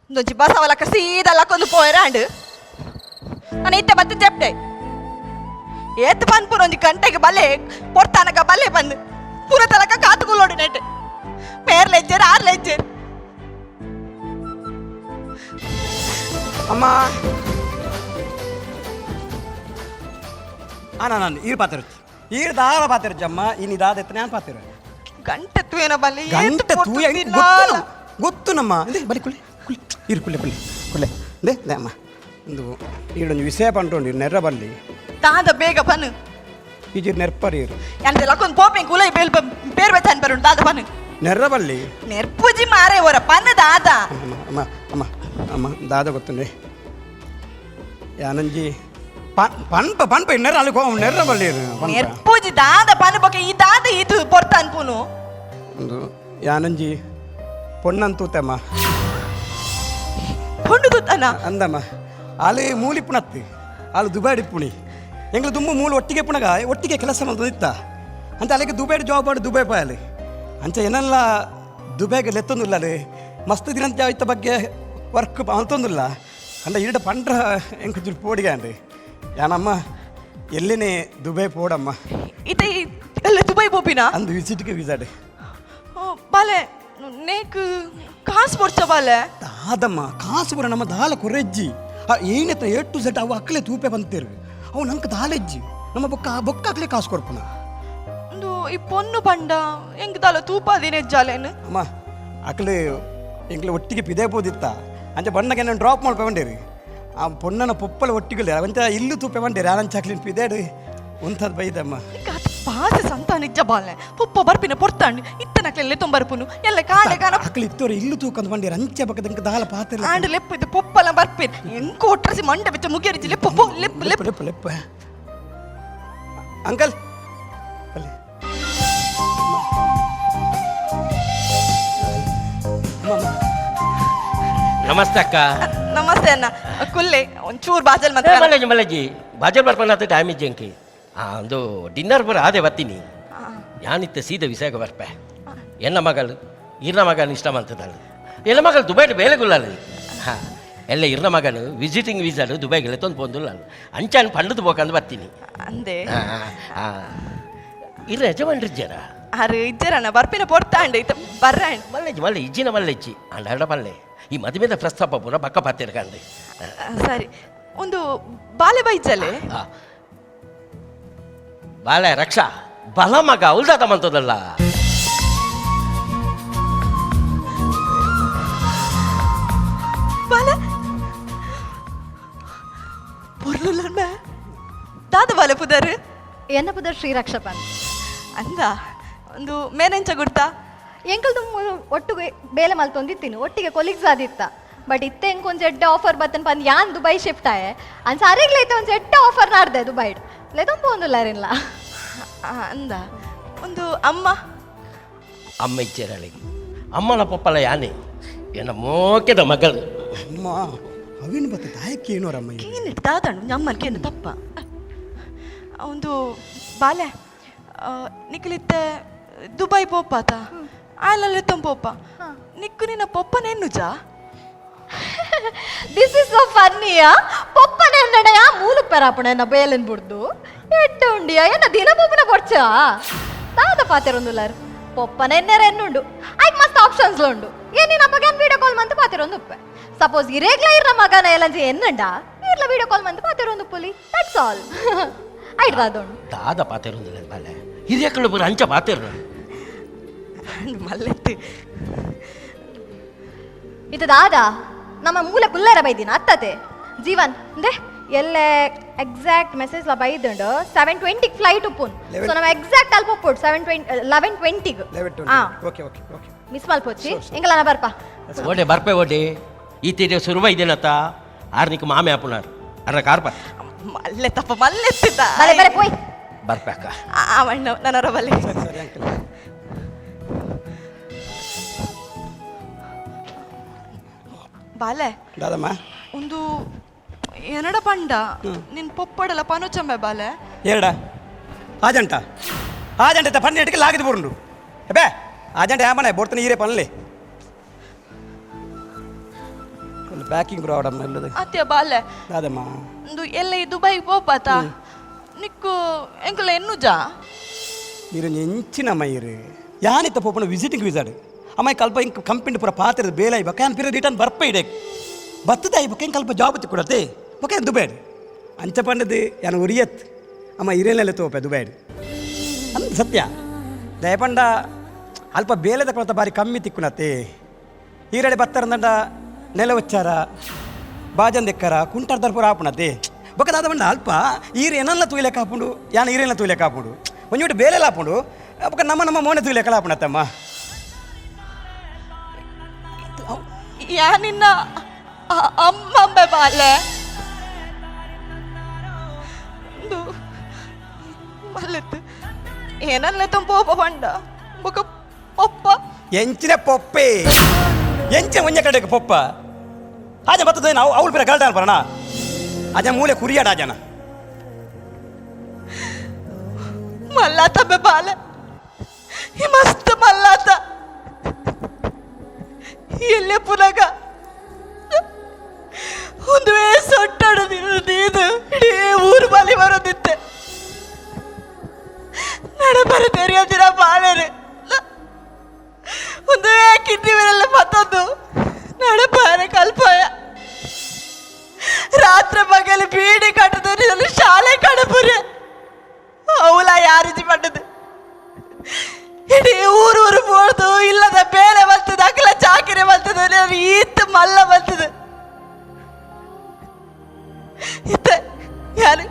ಒಂದೊಂಜಿ ಬಸವಲಕ್ಕ ಸೀದಾ ಲಕ್ಕೊಂದು ಪೋಯರಾಂಡ್ ನಾನು ಇತ್ತೆ ಬತ್ತೆ ಜಪ್ಟೆ ಏತ್ ಪನ್ಪುನ ಒಂಜಿ ಗಂಟೆಗೆ ಬಲ್ಲೆ ಪೊರ್ತಾನಕ ಬಲ್ಲೆ ಬಂದು ಪೂರ ತಲಕ ಕಾತುಕುಲ್ಲೋಡು ನೆಟ್ ಪೇರ್ ಲೆಜ್ಜೇರ್ ಆರ್ ಲೆಜ್ಜೇರ್. ಅಮ್ಮ ಆ ನಾನು ಈರು ಪಾತಿರ್ಚಿ ಈರು ದಾರ ಪಾತಿರ್ಚಮ್ಮ ಇನಿ ದಾದ ಎತ್ತ ನಾನು ಪಾತಿರ. ಗಂಟೆ ತೂಯನ ಬಲ್ಲೆ ಏತ್ ಗಂಟೆ ಪೊರ್ತು ತೂಯ ತಿನ್ನಾಲ. ಗೊತ್ತು ಗೊತ್ತು ನಮ್ಮ ಇಂದೆ ಬಲಿ ಕುಳ್ಳೆ ಕುಳ್ಳೆ ಇರು ಕುಳ್ಳೆ ಕುಳ್ಳೆ ಕುಳ್ಳೆ ಇಂದೆ ಲೇ ಅಮ್ಮ ಒಂದು ಈಡೊಂದು ವಿಷಯ ಪಂಟುಂಡು ಇರು ನೆರ್ರ ಬಲ್ಲಿ. ದಾದ ಬೇಗ ಬನ್ನು. ಈಜಿರು ನೆರ್ಪರ್ ಇರು. ಎಂತ ಲಕ್ಕೊಂದು ಪೋಪೆಂಗ್ ಕುಲೈ ಬೇಲ್ ಬೇರ್ ಬೆಚ್ಚಾನ್ ಬರುಂಡು ದಾದ ಬನ್ನು. ನೆರ್ರ ಬಲ್ಲಿ. ನೆರ್ಪುಜಿ ಮಾರೆ ಒರ ಪನ್ನು ದಾದ. ಅಮ್ಮ ಅಮ್ಮ ಅಮ್ಮ ಅಮ್ಮ ದಾದ ಗೊತ್ತುಂಡೆ ಯಾನಂಜಿ ಪನ್ಪ ಪನ್ಪ ನೆರ್ರ ಅಲ್ಲಿ ನೆರ್ರ ಬಲ್ಲಿ ಇರು ಪನ್ಪ. ನೆರ್ಪುಜಿ ದಾದ ಪನ್ನು ಬೊಕ ಈ ದಾದ ಇದು ಪೊರ್ತ ಅನ್ಪುನು. ಒಂದು ಯಾನಂಜಿ ಪೊಣ್ಣಂತೂತಮ್ಮ. ಪೊಣ್ಣು ತೂತನ? ಅಂದಮ್ಮ ಅಲ್ಲಿ ಮೂಲಿಪ್ಪುಣತ್ತು ಅಲ್ಲಿ ದುಬೈಡ್ ಇಪ್ಪುಣಿ ಎಂಗ್ಲ ದುಮ್ಮು ಮೂಲು ಒಟ್ಟಿಗೆ ಪುಣಗ ಒಟ್ಟಿಗೆ ಕೆಲಸ ಮಾಡ್ತದಿತ್ತ ಅಂತ ಅಲ್ಲಿಗೆ ದುಬೈಡ್ ಜಾಬ್ ಮಾಡಿ ದುಬೈ ಪಾಯಲ್ಲಿ ಅಂಚ ಏನೆಲ್ಲ ದುಬೈಗೆ ಲೆತ್ತೊಂದಿಲ್ಲ ಅಲ್ಲಿ ಮಸ್ತ್ ದಿನಂತ ಇತ್ತ ಬಗ್ಗೆ ವರ್ಕ್ ಅಂತೊಂದಿಲ್ಲ ಅಂಡ ಈಡ ಪಂಡ್ರ ಎಂಕ್ ಚೂರು ಪೋಡಿಗೆ ಅಂడి ಯಾನಮ್ಮ ಎಲ್ಲಿನೇ ದುಬೈ ಪೋಡಮ್ಮ. ಇತ್ತೆ ಎಲ್ಲ ದುಬೈ ಪೋಪಿನ? ಅಂದು ವಿಸಿಟ್ಗೆ ವಿಸಾಡ್. ಬಾಲೆ ನೇಕ್ ಕಾಸು ಪೊರ್ಚ ಬಾಲೆ. ದಾದಮ್ಮ ಕಾಸು ಬರ ನಮ್ಮ ದಾಲ ಕೊರೆಜ್ಜಿ ಏನತ್ತ ಎ ಟು ಸೆಟ್ ಅವು ಅಕ್ಕಲೆ ತೂಪೆ ಬಂತೇರು ಅವು ನಂಗೆ ದಾಲೆಜ್ಜಿ ನಮ್ಮ ಬೊಕ್ಕ ಬೊಕ್ಕ ಅಕ್ಲೆ ಕಾಸು ಕೊರ್ಪುನ. ಒಂದು ಈ ಪೊನ್ನು ಪಂಡ ಎಂಕ್ ದಾಲ ತೂಪಾದಿನ ಎಜ್ಜಾಲೇನು. ಅಮ್ಮ, ಅಕ್ಲು ಎಂಕ್ಲು ಒಟ್ಟಿಗೆ ಪಿದೆ ಪೋದಿತ್ತ. ಅಂಚ ಬಣ್ಣಗೆ ನಾನು ಡ್ರಾಪ್ ಮಲ್ಪ ಬಂಡೇರಿ. ಆ ಪೊಣ್ಣನ ಪೊಪ್ಪಲ ಒಟ್ಟಿಗೆ ಅಂಚ ಇಲ್ಲು ತೂಪೆ ಬಂಡೇರಿ. ಆನಂಚ ಅಕ್ಲಿನ ಪಿದೇಡು ಉಂಥದ್ ಬೈದಮ್ಮ. ಬಾಸ ಸಂತ ನಿಜ ಬಾಲ್ನೆ ಪೊಪ್ಪ ಬರ್ಪಿನ ಪೊರ್ತಾಂಡ್ ಇತ್ತನಕ್ಲೆಲ್ಲ ತೊಂಬರ್ಪುನು ಎಲ್ಲ ಕಾಡೆ ಕಾನ. ಅಕ್ಲು ಇತ್ತೋರು ಇಲ್ಲು ತೂಕಂದ್ ಬಂಡೇರಿ. ಅಂಚೆ ಬಕ್ಕದ ದಾಲ ಪಾತ್ರ. ಆಂಡ್ ಲೆಪ್ಪು ಇದು ಪೊಪ್ಪಲ ಬರ್ಪಿನ್ ಎಂಕು ಒಟ್ರಸಿ ಮಂಡೆ ಬಿಚ್ಚ ಮುಗಿಯರಿಚಿ ಲೆಪ್ಪು ಪೋ ಲೆಪ್ಪು ಲೆಪ್ಪು. ಲೆಪ್ಪು ಲೆಪ್ಪು ಅಂಕಲ್ ಅಲ್ಲಿ. ಅಮ್ಮ, ಅಮ್ಮ. ನಮಸ್ತೆ ಅಕ್ಕ. ನಮಸ್ತೆ ಅಣ್ಣ, ಕುಲ್ಲೆ ಒಂಚೂರು ಬಾಜಲ್ ಮತ್ತೆ. ಮಲ್ಲಜ್ಜಿ ಮಲ್ಲಜ್ಜಿ, ಬಾಜಲ್ ಬರ್ಪನಾತ ಟೈಮ್ ಇಜ್ಜಂಕಿ. ಒಂದು ಡಿನ್ನರ್ ಪೂರ ಆದೆ ಬರ್ತೀನಿ. ಯಾನಿತ್ತ ಸೀದ ವಿಷಯಕ್ಕೆ ಬರ್ಪೆ. ಎನ್ನ ಮಗಳು ಇರ್ನ ಮಗನ ಇಷ್ಟ ಮಂತದಲ್ಲ. ಎನ್ನ ಮಗಳು ದುಬೈಡ್ ಬೇಲೆಗುಲ್ಲಾಲ. ಹಾಂ, ಎಲ್ಲ ಇರ್ನ ಮಗನು ವಿಸಿಟಿಂಗ್ ವೀಸಾಡು ದುಬೈಗೆಲ್ಲ ತೊಂದು ಪೋಂದುಲ್ಲ. ಅಂಚಾನ್ ಪಂಡದು ಬೋಕಂದು ಬರ್ತೀನಿ. ಅಂದೆ. ಇರ ಯಜಮಾನ್ರಿಜ್ಜರ? ಅರೆ ಇಜ್ಜರಣ್ಣ, ಬರ್ಪಿನ ಪೊರ್ತಾಂಡ್ ಇತ್ತ ಬರ್ರಾಂಡ್. ಮಲ್ಲೆಜ್ಜಿ ಮಲ್ಲೆ ಇಜ್ಜಿನ ಮಲ್ಲೆಜ್ಜಿ ಅಂಡ ಮಲ್ಲೆ ಈ ಮದುವೆದ ಪ್ರಸ್ತಾಪ ಪೂರ ಬಕ್ಕ ಪಾತಿರ್ಕಂದೆ. ಸರಿ, ಒಂದು ಬಾಲೆ ಬೈಜಲೆ. ಬಾಲೆ ರಕ್ಷಾ ಬಲ ಮಗ ಉಲ್ದಾತ ಮಂತದಲ್ಲ. ಬಾಲೆ ಪೊರ್ಲುಲ್ಲಣ್ಣ, ದಾದ ಬಾಲೆ ಪುದರ್? ಎನ್ನ ಪುದರ್ ಶ್ರೀರಕ್ಷಪನ್. ಅಂದ, ಒಂದು ಮೇನೆಂಚ ಗುರ್ತಾ? ಎಂಕಲ್ದು ಒಟ್ಟಿಗೆ ಬೇಲೆ ಮಲ್ತೊಂದಿತ್ತೀನಿ, ಒಟ್ಟಿಗೆ ಕೊಲೀಗ್ಸ್ ಆದಿತ್ತ. ಬಟ್ ಇತ್ತೆ ಎಂಕ್ ಒಂಜಿ ಎಡ್ಡೆ ಆಫರ್ ಬತ್ತನ್ ಪಂದ್ ಯಾನ್ ದುಬೈ ಶಿಫ್ಟ್ ಆಯೆ. ಅನ್ಸ ಅರೆಗ್ಲೈತೆ ಒಂಜಿ ಎಡ್ಡೆ ಆಫರ್ ನಾಡ್ದೆ ದುಬೈಡ್ ಲೆದೊಂಬ ಒಂದುಲ್ಲಾರಿಲ್ಲ. ಅಂದ, ಒಂದು ಅಮ್ಮ? ಅಮ್ಮ ಇಚ್ಚೇರಳಿಗೆ, ಅಮ್ಮನ ಪಪ್ಪಲ ಯಾನೆ ಎನ್ನ ಮೋಕೆದ ಮಗಳು. ಅಮ್ಮ, ಅವೇನು ಬತ್ತ ದಾಯಕ್ಕೆ ಏನೋರಮ್ಮ ಇವ್ರು? ಕೇನಿಟ್ ದಾದಣ್ಣ ನಮ್ಮನ್ ಕೇನು ತಪ್ಪ. ಒಂದು ಬಾಲೆ ನಿಕ್ಲಿತ್ತೆ ದುಬೈ ಪೋಪಾತ ಆಲಲ್ಲಿ ಪೋಪ ನಿಕ್ಕು ನಿನ್ನ ಪೊಪ್ಪನ ಎನ್ನುಜಾ? This is so ಫನ್ನಿಯಾ. ಪೊಪ್ಪನ ಎನ್ನಡ ಯಾ ಮೂಲಕ್ ಪೆರಾಪಣ ಎನ್ನ ಬೇಲೆನ್ ಬುಡ್ದು ಎಡ್ಡೆ ಉಂಡಿಯ ಎನ್ನ ದಿನ ಪೊಪ್ಪನ ಕೊಡ್ಚ ದಾದ ಪಾತೆರೊಂದುಲ್ಲಾರು. ಪೊಪ್ಪನ ಎನ್ನೆರ ಎನ್ನುಂಡು, ಐಕ್ ಮಸ್ತ್ ಆಪ್ಷನ್ಸ್ ಉಂಡು. ಏನಿನ ಮಗನ್ ವಿಡಿಯೋ ಕಾಲ್ ಮಂತ್ ಪಾತೆರೊಂದು ಉಪ್ಪೆ. ಸಪೋಸ್ ಇರೇಗ್ಲ ಇರ್ನ ಮಗನ ಎಲ್ಲಂಜಿ ಎನ್ನಂಡ ಇರ್ಲ ವಿಡಿಯೋ ಕಾಲ್ ಮಂತ್ ಪಾತೆರೊಂದು ಪುಲಿ, that's all. ಐಟ್ ದಾದೋಂಡು. ದಾದ ಪಾತೆರೊಂದಿಲ್ಲ ಬಾಲೆ, ಹಿರಿಯಕಳು ಪೂರ ಅಂಚ ಪಾತೆರು. ಮಲ್ಲೆತ್ತು. ಇದು ದಾದ ನಮ್ಮ ಮೂಲ ಕುಲ್ಲರ ಬೈದಿನ ಅತ್ತತೆ ಜೀವನ್ ಅಂದೆ ಎಲ್ಲೆ ಎಕ್ಸಾಕ್ಟ್ ಮೆಸೇಜ್ ಲ ಬೈದುಂಡು. 7:20 ಫ್ಲೈಟ್ ಉಪ್ಪುನ್. ಸೊ ನಮ್ಮ ಎಕ್ಸಾಕ್ಟ್ ಅಲ್ಪ ಉಪ್ಪುಡು 7:20, 11:20. 11:20. ಹಾ. Okay okay okay. Miss ಮಲ್ಪೊಚ್ಚಿ, ಎಂಗಲನ ಬರ್ಪ. ಓಡೆ ಬರ್ಪೆ ಓಡೆ. ಈ ತೀರೆ ಸುರುವ ಇದೇನತ್ತ ಆರ್ನಿಕ್ ಮಾಮೆ ಆಪುನಾರ್ ಅರ್ನ ಕಾರ್ಪ. ಮಲ್ಲೆ ತಪ್ಪ ಮಲ್ಲೆತ್ತಿದ್ದ. ಬಲೆ ಬಲೆ ಪೋಯ್. ಬರ್ಪೆ ಅಕ್ಕ. ಅವಣ್ಣ ನನ್ನರ ಬಲೆ. ಸರಿ ಸರಿ ಅಂಕಲ್. ಬಾಲೆ. ದಾದಮ್ಮ. ಒಂದು ಏನಡ ಪಂಡ ನಿನ್ ಪೊಪ್ಪಡಲ ಪನುಚಂಬೆ ಬಾಲೆ. ಏರಡ ಆಜಂಟ ಆಜಂಟ ಪನ್ನೆಂಟಕ್ಕೆ ಲಾಗಿದ್ ಬುರುಂಡು ಬೇ ಆಜಂಟ ಯಾಮನೆ ಬೋಡ್ತಾನೆ ಈರೆ ಪನ್ಲೆ ಪ್ಯಾಕಿಂಗ್ ಬ್ರೋ ಆಡಮ್ಮ ಎಲ್ಲದು. ಅತ್ಯ ಬಾಲೆ. ದಾದಮ್ಮ. ಒಂದು ಎಲ್ಲ ಈ ದುಬೈಗೆ ಪೋಪಾತ ನಿಕ್ಕು ಎಂಕುಲ ಎನ್ನುಜಾ? ಇರು ಎಂಚಿನಮ್ಮ ಇರು ಯಾನಿತ್ತ ಪೋಪನ ವಿಸಿಟಿಂಗ್ ವಿಸಾಡ್ ಅಮ್ಮ ಕಲ್ಪ ಇಂಕ್ ಕಂಪನಿ ಪೂರ ಪಾತ್ರದ ಬೇಲೆ ಬಕ್ಕ ಯಾನ್ ಪಿರ ರಿಟರ್ನ್ ಬರ್ಪ ಇಡೆ ಬತ್ತದ ಬಕ್ಕ ಇಂಕ್ ಕಲ್ಪ ಜಾಬ್ ಕೊಡತೆ ಬಕ್ಕ ದುಬೈಡ್ ಅಂಚ ಪಂಡದು ಯಾನ್ ಉರಿಯತ್ ಅಮ್ಮ ಇರೇನೆಲ್ಲ ತೋಪೆ ದುಬೈಡ್ ಅಂದ್ ಸತ್ಯ. ದಯಪಂಡ ಅಲ್ಪ ಬೇಲೆದ ಕೊರತ ಬಾರಿ ಕಮ್ಮಿ ತಿಕ್ಕುನತ್ತೆ. ಈರಡೆ ಬತ್ತರಂದಂಡ ನೆಲ ಉಚ್ಚಾರ ಬಾಜನ್ ದೆಕ್ಕರ ಕುಂಟಾರ್ ದರ್ಪುರ ಆಪುಣತೆ ಬೊಕ್ಕ ದಾದ ಬಂಡ ಅಲ್ಪ ಈರ್ ಏನಲ್ಲ ತೂಯ್ಲೆಕ್ಕ ಹಾಪುಂಡು ಯಾನ್ ಈರೆಲ್ಲ ತೂಯ್ಲೆಕ್ಕ ಹಾಪುಂಡು ಒಂಜಿ ಬೇಲೆಲ್ಲ ಹಾಪುಂಡು ಬೊಕ್ಕ ನಮ್ಮ ನಮ್ಮ ಮೋನೆ ತೂಯ್ಲೆಕ್ಕ ಹಾಪುಣತ್ತಮ್ಮ. ಯಾ ನಿನ್ನ ಅಮ್ಮಂಬೆ ಬಾಲೆ ಒಂದು ಮಲ್ಲೆತ್ತು ಏನಲ್ಲ ತುಂಬ ಪಂಡ ಬೊಕ ಪೊಪ್ಪ. ಎಂಚಿನ ಪೊಪ್ಪೆ ಎಂಚಿನ ಒಂಜ ಕಡೆಗೆ ಪೊಪ್ಪ ಆಜ ಬತ್ತದ ನಾವು ಅವಳು ಬೇರೆ ಗಲ್ಟ ಬರೋಣ ಆಜ ಮೂಲೆ ಕುರಿಯಾಡ ಆಜನ. ಮಲ್ಲಾತ ಬೆ ಬಾಲೆ, ಈ ಮಸ್ತ್ ಮಲ್ಲಾತ. ಎಲ್ಲೆ ಪುನಗ ಒಂದು ಸೊಟ್ಟಾಡೋದಿರೋದು ಇದು ಇಡೀ ಊರು ಬಲಿ ಬರೋದಿತ್ತೆ ನಡ ಬರ ತೆರೆಯೋದಿರ ಬಾಳೆರು ಒಂದು ಕಿಡ್ನಿ ಮತ್ತೊಂದು ನಡಪಾರೆ ಕಲ್ಪಾಯ ರಾತ್ರಿ ಪಗಲು ಬೀಡಿ ಕಟ್ಟದು ಶಾಲೆ ಕಡಪುರಿ ಅವಲ ಯಾರಿಜಿ ಪಟ್ಟದು. ಮಲ್ಲ ಬಂತದ ಇತ್ತ ಯಾರು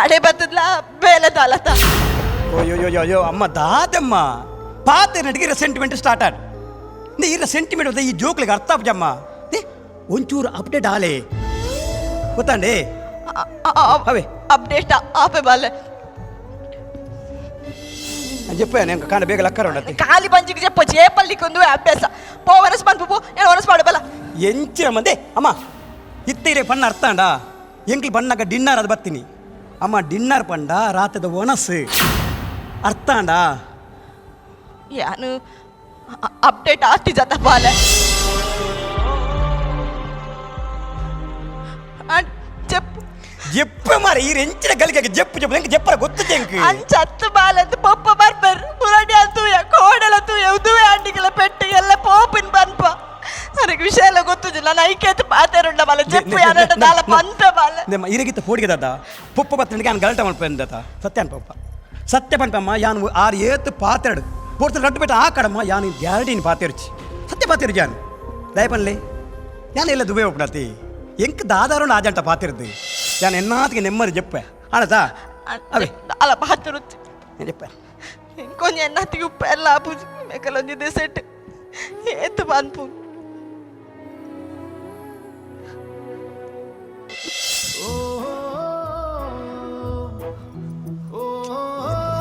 ಅಡೆ ಬತ್ತದ್ಲ ಬೇಲೆ ತಾಲತ. ಅಯ್ಯೋ ಅಯ್ಯೋ ಅಮ್ಮ ದಾದಮ್ಮ ಪಾತೆ ನಡಿಗೆ ಸೆಂಟಿಮೆಂಟ್ ಸ್ಟಾರ್ಟ್ ಆಡ್ ನೀ ಇರ ಸೆಂಟಿಮೆಂಟ್ ಈ ಜೋಕ್ಲಿಗೆ ಅರ್ಥ ಆಪಜಮ್ಮ. ಒಂಚೂರು ಅಪ್ಡೇಟ್ ಆಲೆ ಗೊತ್ತಾಂಡೆ ಅವೇ. ಅಪ್ಡೇಟ್ ಆಪೆ ಬಾಲೆ. చెప్పాను ఇంకా కానీ ಬೇಗ ಲಕ್ಕರ ఉండదు. ಖಾಲಿ ಬಂಜಿಗೆ చెప్ప చేపల్లికి ಅಭ್ಯಾಸ ಪೋ ವನಸ್ ಪನ್ಪು ಪೋ ಏನು ವನಸ್ ಮಾಡು ಬಲ. ಎಂಚಿನ ಮಂದೆ ಅಮ್ಮ ಇತ್ತೀರೆ ಪಣ್ಣ ಅರ್ಥಾಂಡ ಎಂಕ್ಲಿ ಬಣ್ಣಗ ಡಿನ್ನರ್ ಅದು ಬರ್ತೀನಿ ಅಮ್ಮ ಡಿನ್ನರ್ ಪಂಡ ರಾತ್ರಿದ ಒಣಸು ಅರ್ಥಾಂಡ. ಯಾನು ಅಪ್ಡೇಟ್ ಆತಿ ಜತ ಬಾಲೆ చెప్పు. ಜೆಪ್ಪು ಮಾರ ಈ ಎಂಚಿನ ಗಲಿಗೆ ಜೆಪ್ಪು ಜೆಪ್ಪು ಎಂಕ್ ಜೆಪ್ಪರ ಗೊತ್ತು ಎಂಕ್. ಅಂಚತ್ತು ಬಾಲಂತ ಪೊಪ್ಪ ಬರ್ಬರ್ ಪುರಡಿ ಅಂತೂಯ ಕೋಡಲ ತೂಯ ಉದುವೆ ಅಂಡಿಗೆಲ್ಲ ಪೆಟ್ಟು ಎಲ್ಲ ಪೋಪಿನ ಪನ್ಪ ನನಗೆ ವಿಷಯ ಎಲ್ಲ ಗೊತ್ತುಜಿ ನಾನು ಐಕೇತು ಪಾತೆರುಂಡ ಬಾಲ ಜೆಪ್ಪು ಯಾರಡ ದಾಲ ಪನ್ಪೆ ಬಾಲ. ನಿಮ್ಮ ಇರಗಿತ್ತ ಪೋಡಿಗೆ ದಾದ ಪೊಪ್ಪ ಬತ್ತನಿಗೆ ನಾನು ಗಲಾಟೆ ಮಲ್ಪೆನ್ ದಾದ ಸತ್ಯ ಪಪ್ಪ ಸತ್ಯ ಪನ್ಪಮ್ಮ ಯಾನು ಆರು ಏತು ಪಾತೆರಡು ಪೋಡ್ತು ರಡ್ಡು ಬೆಟ್ಟ ಆ ಕಡಮ್ಮ ಯಾನು ಗ್ಯಾರಂಟಿನ ಪಾತೆರ್ಚಿ ಸತ್ಯ ಪಾತೆರು ಜಾನು ದಯಪನ್ಲೆ ಯಾನು ಎಲ್ಲ ದುಬೈ ಒಪ್ಪಣತಿ ಎಂಕ್ ದಾದಾರು ಆಜಂಟ ಪಾತಿರ್ದು ಯಾನು ಎನ್ನಾತಿಗೆ ನೆಮ್ಮದಿ ಜೆಪ್ಪೆ ಆಣತಾ ಅವೇ. ಅಲ್ಲ ಪಾತೆರುಚ್ಚಿ. నేను చెప్పాను. ఇంకొంచెం ఎన్నతికి ఉప్పు ಎಲ್ಲ ಆಪುಜಿ ಮೇಕಲೊಂಜಿದೆ ಸೆಟ್ ಏತು ಪನ್ಪು.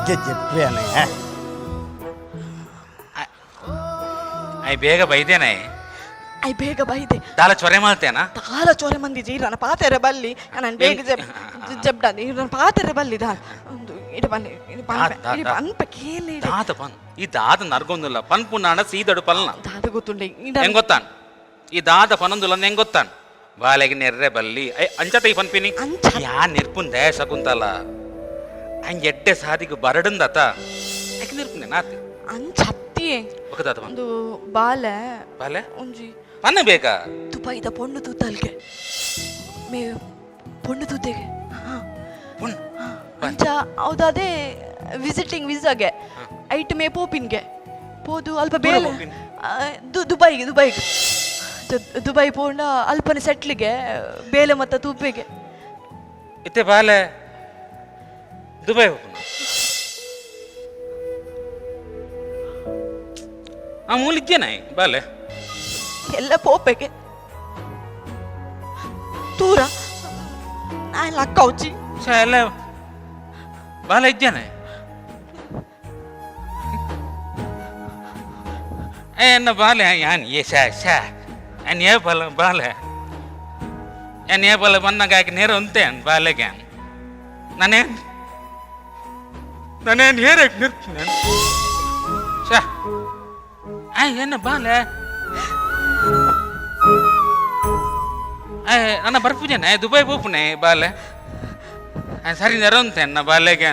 చెప్పాను. I ಬೇಗ ಬೈದೇನೆ. I ಬೇಗ ಬೈದೆ. ದಾಲ ಚೊರೆ ಮಾಡ್ತೇನಾ? ದಾಲ ಚೋರೆ ಮಂದಿ ಜೀರನ ಪಾತೆರೆ ಬಲ್ಲಿ ನಾನು ಬೇಗ ಜೆಬ್ ಜೆಬ್ಡಾನಿ ನನ್ನ ಪಾತೆರೆ ಬಲ್ಲಿ ದಾಲ ಒಂದು ಇಡ ಬನ್ನಿ ಇಡ ಪನ್ಪೆ ದಾ, ಇಡ ದಾ. ಪನ್ಪೆ ಕೇಳಿ ಇಡ. ದಾದ ಪನ್ ಈ ದಾದ ನರ್ಗೊಂದುಲ್ಲ ಪನ್ಪುನಾಣ ಸೀದಡು ಪಲ್ನ. ದಾದ ಗೊತ್ತುಂಡೆ ಇಡ. ಹೆಂಗ್ ಗೊತ್ತಾನ್ ಈ ದಾದ ಪನೊಂದುಲ್ಲ ಹೆಂಗ್ ಗೊತ್ತಾನ್ ಬಾಲೆಗೆ ನೆರ್ರೆ ಬಲ್ಲಿ I ಅಂಚತ ಈ ಪನ್ಪಿನಿ. ಅಂಚ. ಯಾ ನೆರ್ಪುಂದೆ ಶಕುಂತಲ ಅಂಜ್ ಎಡ್ಡೆ ಸಾದಿಗೆ ಬರಡುಂದತ ಯಾಕೆ ನೆರ್ಪುಂದೆ ನಾತಿ. ಅಂಚತ್ತಿಯೇ. ఒక ದಾದ ಪನ್. ಒಂದು ಬಾಲೆ. ಬಾಲೆ? ಒಂಜಿ ಪನ್ನ ಬೇಕಾ? ದುಬೈದ ಪೊಣ್ಣು ತೂತಲ್ಗೆ ಮೇ ಪೊಣ್ಣು ತೂತೆಗೆ ಹಾ. ಪುಣ್ ಅಂಚ ಹೌದಾದೆ ವಿಸಿಟಿಂಗ್ ವೀಸಾಗೆ ಐಟ್ ಮೇ ಪೋಪಿನ್ಗೆ ಪೋದು ಅಲ್ಪ ಬೇಲೆ ಪೋಪಿನ್? ದುಬೈಗೆ ದುಬೈಗೆ ದುಬೈ ಪೋಂಡ ಅಲ್ಪನೆ ಸೆಟ್ಲಿಗೆ ಬೇಲೆ ಮತ್ತ ತೂಪೆಗೆ. ಇತ್ತೆ ಬಾಲೆ ದುಬೈ ಹೋಗುಣ ಆ ಮೂಲಿದ್ದೇನೆ ಬಾಲೆ. ಎಲ್ಲ ಪೋಪೆಗೆ ತೂರ ನಾ ಲಕ್ಕೌಚಿ. ಛೆ, ಎಲ್ಲ ಬಾಲೆ ಇದ್ದೇನೆ ಎನ್ನ ಬಾಲೆ ಯಾನ್ ಏ ಶಾ ಶಾ ಅನ್ ಏ ಬಲ ಬಾಲೆ ಏನ್ ಏ ಬಲ ಬಂದಾಗ ಆಕೆ ನೇರ ಉಂತೆ ಅನ್ ಬಾಲೆಗೆ ನಾನೇನ್ ನಾನೇನ್ ಹೇರಕ್ ನಿರ್ತೀನಿ ಶಾ ಆಯ್ ಏನ ಬಾಲೆ ಆಯ್ ನನ್ನ ಬರ್ಪುಜನೆ ದುಬೈ ಪೋಪುನೆ ಬಾಲೆ ಆಯ್ ಸರಿ ನೆರಂತೆ ನನ್ನ ಬಾಲೆಗೆ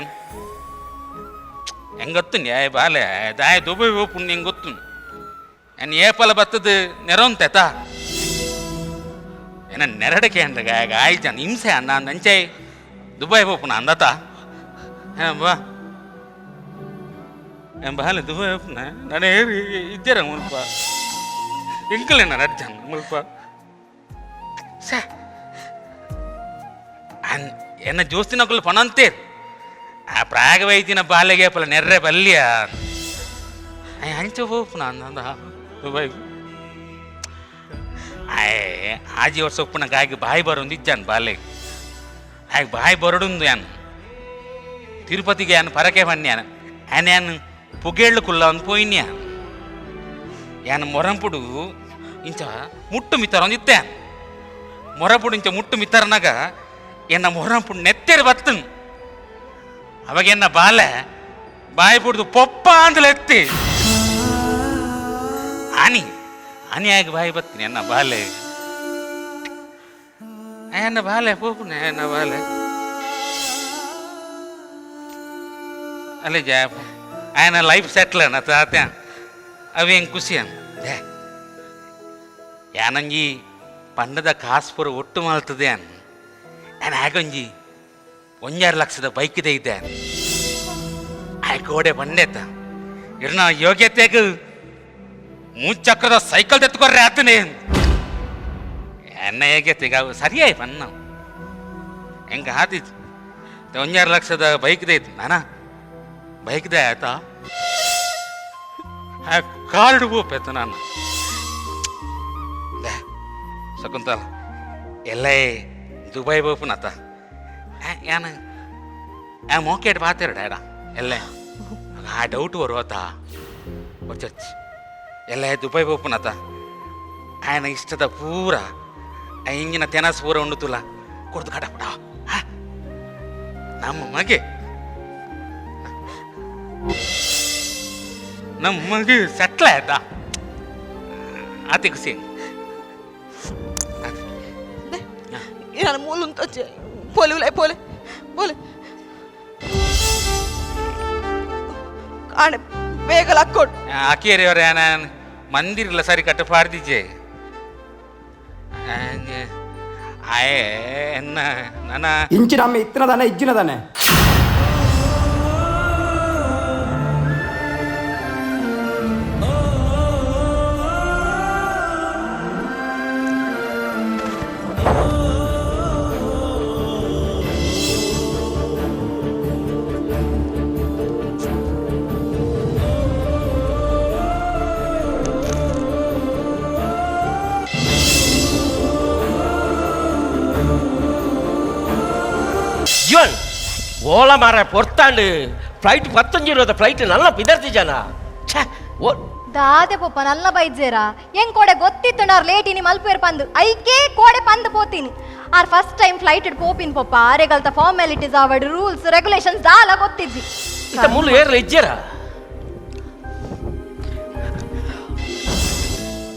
ಹೆಂಗ್ ಗೊತ್ತುಂಡಿ ಆಯ್ ಬಾಲೆ ದಾಯ್ ದುಬೈ ಪೋಪುಂಡು ಹೆಂಗ್ ಗೊತ್ತು ನಾನು ಏಪಲ ಬತ್ತದ ನೆರಂತೆ ತಾ ಏನ ನೆರಡಕ್ಕೆ ಅಂದಾಗ ಆಯ್ತು ಹಿಂಸೆ ಅನ್ನ ಅಂಚೆ ದುಬೈ ಪೋಪುನ ಅಂದತ ಬಾ ಏನ್ ಬಾಲೆ ದುಬೈ ಪೋಪುನ ನಾನು ಇದ್ದೀರ ಮುಲ್ಪ ಇಂಕಲೆ ನಾನು ಅಜ್ಜನ್ ಮುಲ್ಪ ಛೆ. ಅನ್ ಎನ್ನ ಜೋಸ್ತಿನಕುಲು ಪಣಂತೇರ್ ಆ ಪ್ರಾಗ ವೈದ್ಯನ ಬಾಲೆಗೆ ಪಲ ನೆರ್ರೆ ಬಲ್ಲಿಯ ಅಂಚೆ ಪೋಪುನ ಅಂದ ದುಬೈ ಆಯ್ ಆಜಿ ವರ್ಷ ಉಪ್ಪುನ ಗಾಯಗೆ ಬಾಯಿ ಬರೋಂದು ಇಜ್ಜಾನ್ ಬಾಲೆ ಆಯ್ ಬಾಯಿ ಬರಡುಂದು ಯಾನ್ ತಿರುಪತಿಗೆ ಯಾನ್ ಪರಕೆ ಬನ್ಯಾನ ಆನ್ ಯಾನ್ ಪುಗೇಳು ಕುಲ್ಲ ಒಂದು ಪೋಯಿನ್ಯಾ ಯಾನ್ ಮೊರಂಪುಡು ಇಂಚ ಮುಟ್ಟು ಮಿತ್ತಾರ ಒಂದು ಇತ್ತೆ ಮೊರಪುಡು ಇಂಚ ಮುಟ್ಟು ಮಿತ್ತಾರನಾಗ ಎನ್ನ ಮೊರಂಪುಡು ನೆತ್ತೆರು ಬತ್ತನ್ ಅವಾಗ ಎನ್ನ ಬಾಲೆ ಬಾಯಿ ಪುಡ್ದು ಪೊಪ್ಪ ಅಂದಲ ಎತ್ತಿ ಆನಿ ಆನಿ ಆಗಿ ಬಾಯಿ ಬತ್ತೀನಿ ಎನ್ನ ಬಾಲೆ ಎನ್ನ ಬಾಲೆ ಪೋಪುನೆ ಎನ್ನ ಬಾಲೆ ಅಲ್ಲೇ ಜಾ ఆయన ಲೈಫ್ ಸೆಟ್ಲ್ ಅನ್ನ ತಾತ ಅವೇಂ ಖುಷಿ ಅನ್ ಯಾನಂಜಿ ಪಂಡದ ಕಾಸ್ಪುರ ಒಟ್ಟು ಮಲ್ತದೆ ಅನ್ ನಾನು ಆಗೊಂಜಿ ಒಂಜಾರು ಲಕ್ಷದ ಬೈಕ್ ಇದೆ ಇದೆ ಆ ಗೋಡೆ ಬಂಡೆತ ಇರ್ನ ಯೋಗ್ಯತೆಗ್ ಮೂಚಕ್ರದ ಸೈಕಲ್ ತೆತ್ಕೊರ್ರೆ ಆತನೇ ಎನ್ನ ಹೇಗೆ ತಿಗ ಸರಿಯಾಯ್ ಪನ್ನ ಹೆಂಗ ಆತಿತ್ತು ಒಂಜಾರು ಲಕ್ಷದ ಬೈಕ್ ದೈತು ನಾನಾ ಬೈಕ್ they ಆಯ್ತಾ ಕಾರ್ಡ್ ಬೋಪೇತ ನಾನು ಶಕುಂತಲ ಎಲ್ಲ ದುಬೈ ಬೋಪುನತ ಯಾನ ಆ ಮೋಕೆಟ್ ಬಾತಿರಡ ಎಡ ಎಲ್ಲ ಆ ಡೌಟ್ ಬರುವತ ಚರ್ಚ್ ಎಲ್ಲ ದುಬೈ ಬೋಪುನತ ఆయన ಇಷ್ಟದ ಪೂರ ಆ ಇಂಗಿನ ತೆನಸ್ ಪೂರ ಉಂಡುತುಲ ಕೊಡ್ದು ಕಡಪಡ ನಮ್ಮ ಮಗೆ ನಮ್ಮ ಮಗೆ ಸೆಟ್ಲ್ ಆಯ್ತಾ ಆತಿ ಖುಷಿ. ನಾನು ಮೂಲುಂತೊಚ್ಚೆ ಪೋಲೆ ಉಲೈ ಪೋಲೆ ಪೋಲೆ ಕಾಣೆ ಬೇಗಲ ಹಾಕೊಡು. ಅಕ್ಕಿಯರಿ ಅವರೇ ನಾನು ಮಂದಿರಲ್ಲ ಸರಿ ಕಟ್ಟು ಪಾಡ್ದಿಜೆ ಆಯೇ ಎನ್ನ ನನ್ನ ಇಂಚಿನ ಅಮ್ಮ ಇತ್ತನದಾನೆ ಇಜ್ಜಿನದಾನೆ. ಜೀವನ್ ಓಲ ಮಾರ ಪೊರ್ತಾಂಡು ಫ್ಲೈಟ್ ಪತ್ತೊಂಜಿ ಇರೋದ ಫ್ಲೈಟ್ ನಲ್ಲ ಪಿದರ್ತಿ ಜನ ಛೇ ಓ. ದಾದೆ ಪೊಪ್ಪ ನಲ್ಲ ಬೈಜೇರಾ ಹೆಂಗ್ ಕೋಡೆ ಗೊತ್ತಿತ್ತು ನಾರ್ ಲೇಟ್ ಇನಿ ಮಲ್ಪೇರ್ ಪಂದು ಐಕೆ ಕೋಡೆ ಪಂದು ಪೋತೀನಿ. ಆರ್ ಫಸ್ಟ್ ಟೈಮ್ ಫ್ಲೈಟ್ it ಪೋಪಿನ್ ಪೊಪ್ಪ ಆರೆಗಲ್ತ ಫಾರ್ಮಾಲಿಟೀಸ್ ಆವಡ್ ರೂಲ್ಸ್ ರೆಗ್ಯುಲೇಷನ್ಸ್ ದಾಲ ಗೊತ್ತಿದ್ದಿ. ಇತ್ತ ಮುಳ್ಳು ಏರ್ಲ ಇಜ್ಜೇರ.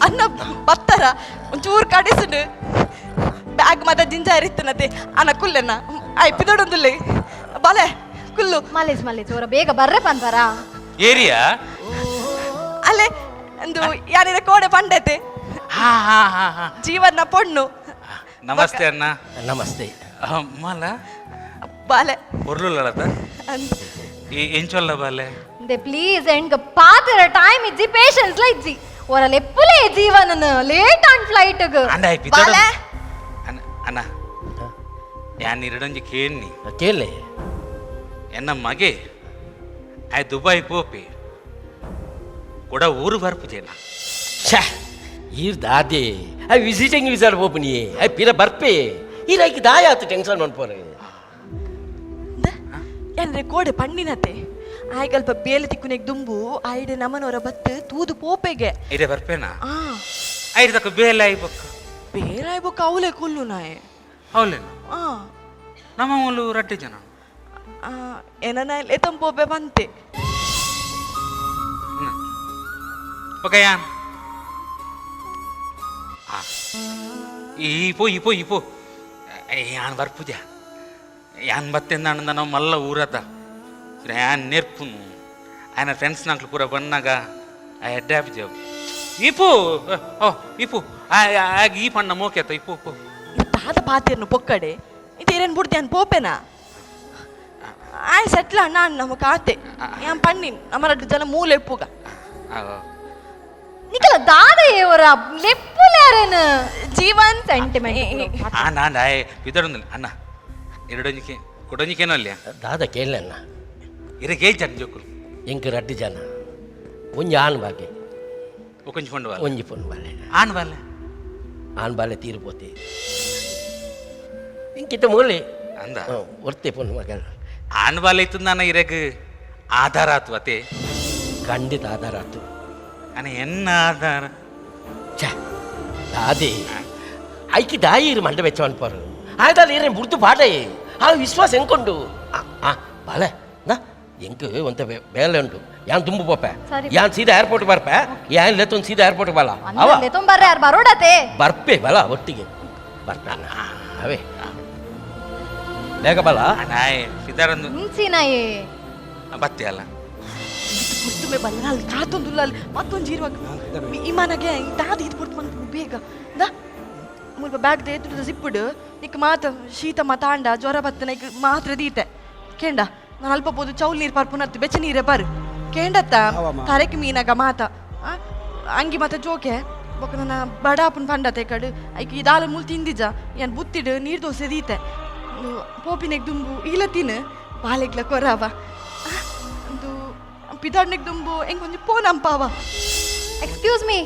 ಅನ್ನ ಬತ್ತರ ಒಂಚೂರು ಕಡಿಸುಡು ಬ್ಯಾಗ್ ಮಾತ ಜಿಂಜಾರಿತ್ತನತೆ ಅನ್ನ ಕುಲ್ಲೆನ ಆಯ್ ಪಿದೊಡೊಂದುಲ್ಲೆ ಬಲೆ ಕುಲ್ಲು. ಮಲೇಜ್ ಮಲೇಜ್ ಅವರ ಬೇಗ ಬರ್ರೆ ಪನ್ಪರಾ. ಏರಿಯಾ. ಅಲ್ಲೇ ಒಂದು ಯಾನಿರ ಕೋಡೆ ಪಂಡತೆ. ಹಾ ಹಾ ಹಾ ಹಾ. ಜೀವನ ಪೊಣ್ಣು. ನಮಸ್ತೆ ಅಣ್ಣ. ನಮಸ್ತೆ. ಮಲ್ಲ. ಬಾಲೆ. ಒರ್ಲುಲ್ಲತ. ಈ ಎಂಚೊಲ್ಲ ಬಾಲೆ. ದೆ ಪ್ಲೀಸ್ ಎಂಡ್ ಪಾತ್ರ ಟೈಮ್ ಇಜ್ಜಿ ಪೇಷನ್ಸ್ ಲ ಇಜ್ಜಿ ಓರ ಲೆಪ್ಪುಲೇ ಜೀವನನ ಲೇಟ್ ಆನ್ ಫ್ಲೈಟ್. ಅಂಡ ಬಾಲೆ. ಅಣ್ಣ ಅಣ್ಣ ಯಾನ್ ಇರಡೊಂಜಿ ಕೇಣ್ಣಿ. ಕೇಳಿ. ಎನ್ನ ಮಗೆ ಆಯ್ ದುಬೈ ಪೋಪಿ ಕೂಡ ಊರು ಬರ್ಪುಜೇನ. ಛೇ ಈರ್ ದಾದೆ I visiting visa ಪೋಪುನಿ I ಪಿರ ಬರ್ಪೆ ಈರೈಕ್ ದಾಯ ಆತು ಟೆನ್ಷನ್ ಮನ್ಪೋರೆ. ಯಾನ್ರೆ ಕೋಡೆ ಪಂಡಿನತೆ ಆಯ್ಗಲ್ಪ ಬೇಲೆ ತಿಕ್ಕುನೆಗ್ ದುಂಬು ಆಯ್ಡೆ ನಮನವರ ಬತ್ತು ತೂದು ಪೋಪೆಗೆ. ಇಡೆ ಬರ್ಪೇನಾ? ಆ. ಐದು ತಕ್ಕ ಬೇಲೆ ಆಯ್ಬೊಕ್ಕ. ಬೇರೆ ಆಯ್ಬೊಕ್ಕ ಅವಲೆ ಕುಲ್ಲು ನಾಯೆ. ಹೌಲೇನು? ಆ. ನಮ್ಮ ಮೂಲು ರಡ್ಡೆ ಜನ. ಆ, ಏನನ ಎತ್ತಂ ಪೋಪೆ ಬಂತೆ. ಓಕೆ ಯಾನ್ ಆ ಈ ಪೋ ಈ ಪೋ ಈ ಪೋ ಯಾನ್ ಬರ್ಪುಜ ಯಾನ್ ಬತ್ತೆಂದ ನಾವು ಮಲ್ಲ ಊರದ ಯಾನ್ ನೆರ್ಪುನು ఆయన ಫ್ರೆಂಡ್ಸ್ ನಾಂಕ್ಲು ಪೂರ ಬನ್ನಾಗ ಆ ಎಡ್ಡೆ ಜಾಬ್ ಇಪು ಓ ಇಪು ಆಗ ಈ ಪಣ್ಣ ಮೋಕೆತ್ತ ಇಪು ಪೋ. ತಾತ ಪಾತಿರ್ನು ಪೊಕ್ಕಡೆ ಇದು ಏನೇನು ಬುಡ್ತಿ ಅನ್ ಪೋಪೆನಾ ಆಯ್ ಸೆಟ್ಲ ನಾನು ನಮ್ಮ ಕಾತೆ ಯಾನ್ ಪಣ್ಣಿನ್ ನಮ್ಮ ರಡ್ಡು ಜನ ಮೂಲೆ ಎಪ್ಪುಗ. ನಿಕಲ ದಾದ ಅವರ ಲೆಪ್ಪುಲೇ ಅರೇನು. ಜೀವನ್. ಸೆಂಟಿಮೆಂಟ್. ಆ ನಾನು ಆಯ್ ಬಿದಡೊಂದಿಲ್ಲ ಅಣ್ಣ ಎರಡೊಂಜಿಕೆ ಕೊಡೊಂಜಿಕೇನೋ ಅಲ್ಲಿಯ. ದಾದ ಕೇಳಣ್ಣ. ಇರಗೆ ಜನ ಜೋಕುಲು. ಎಂಕ್ ರಡ್ಡು ಜನ ಒಂಜಿ ಆನ್ ಬಾಗೆ. ಒಂಜಿ ಫೋನ್ ಬಾಲೆ. ಒಂಜಿ ಪೊಣ್ಣು ಬಾಲೆ. ಆನ್ ಬಾಲೆ. ಆನ್ ಬಾಲೆ ತೀರ್ಪೋತೆ ಇಂಕಿತ ಮೂಲೆ. ಅಂದ. ಒರ್ತೆ ಪೊಣ್ಣು ಮಗಲ್. ಆನ್ ಬಾಲೆ ಇತ್ತು ನಾನು ಇರಗ್ ಆಧಾರ ಆತು ಅತೆ. ಖಂಡಿತ ಆಧಾರ ಆತು. ಅಣ್ಣ ಎನ್ನ ಆಧಾರ. ಛೇ ದಾದೆ ಐಕಿ ದಾಯಿ ಇರು ಮಂಡ ಬೆಚ್ಚ ಅನ್ಪಾರು ಆಯ್ತಲ್ಲ ಇರೇ ಬುಡ್ದು ಪಾಠ ಆ ವಿಶ್ವಾಸ ಎಂಕೊಂಡು ಆ ಬಾಲೆ ನಾ ಎಂಕ್ ಒಂತ ಬೇಲೆ ಉಂಟು ಯಾನ್ ತುಂಬು ಪೋಪೆ. ಸರಿ. ಯಾನ್ ಸೀದಾ ಏರ್ಪೋರ್ಟ್ ಬರ್ಪೆ ಯಾನ್ ಲೆತ್ತೊಂದು ಸೀದಾ ಏರ್ಪೋರ್ಟ್ ಬಲ ಅವ. ತೊಂಬರ್ರೆ ಯಾರು ಬರೋಡತೆ. ಬರ್ಪೆ ಬಲ ಒಟ್ಟಿಗೆ ಬರ್ತಾನ ಅವೇ ಬೇಗ ಬಲ. ಅಣ್ಣ ಆಯ್ ಸಿದ್ದಾರಂದು. ಮುಂಚಿನಾಯೇ. ಬತ್ತೆ ಅಲ್ಲ. ಪುರ್ತುಮೆ ಬಲ್ಲ ಅಲ್ಲಿ ಕಾತೊಂದುಲ್ಲ ಅಲ್ಲಿ ಮತ್ತೊಂದು ಜೀರುವಾಗ ಇಮಾನಗೆ ದಾದ ಇದು ಪುರ್ತು ಬಂದು ಬೇಗ ದಾ ಮುಲ್ಪ ಬ್ಯಾಗ್ ಎದುರು ಸಿಪ್ಪುಡು ನಿಕ್ ಮಾತ ಶೀತ ಮಾತಾಂಡ ಜ್ವರ ಬತ್ತ ನೈಕ್ ಮಾತ್ರ ದೀತೆ ಕೇಂಡ ನಾನು ಅಲ್ಪ ಬೋದು ಚೌಲ್ ನೀರು ಪರ್ಪುನತ್ತು ಬೆಚ್ಚ ನೀರೇ ಬರ್ ಕೇಂಡತ್ತ. ಆವಮ್ಮ. ತರಕ್ಕೆ ಮೀನಾಗ ಮಾತ ಆ? ಅಂಗಿ ಮತ್ತೆ ಜೋಕೆ ಬೊಕ ನನ್ನ ಬಡಾಪುನ್ ಪಂಡತೆ ಕಡು ಐಕ್ ಈ ದಾಲ ಮೂಲ್ ತಿಂದಿಜ ಯಾನ್ ಬುತ್ತಿಡು ನೀರು ದೋಸೆ ದೀತೆ. ಉಂದು ಪೋಪಿನೆಗ್ ದುಂಬು ಈಲ ತಿನ್ನು ಬಾಲೆಗ್ಲ ಕೊರವ. ಉಂದು ಪಿದಾಡ್ನೆಗ್ ದುಂಬು ಎಂಕ್ ಒಂಜಿ ಪೋನ್ ಅಂಪಾವ. ಎಕ್ಸ್ಕ್ಯೂಸ್ ಮೀ,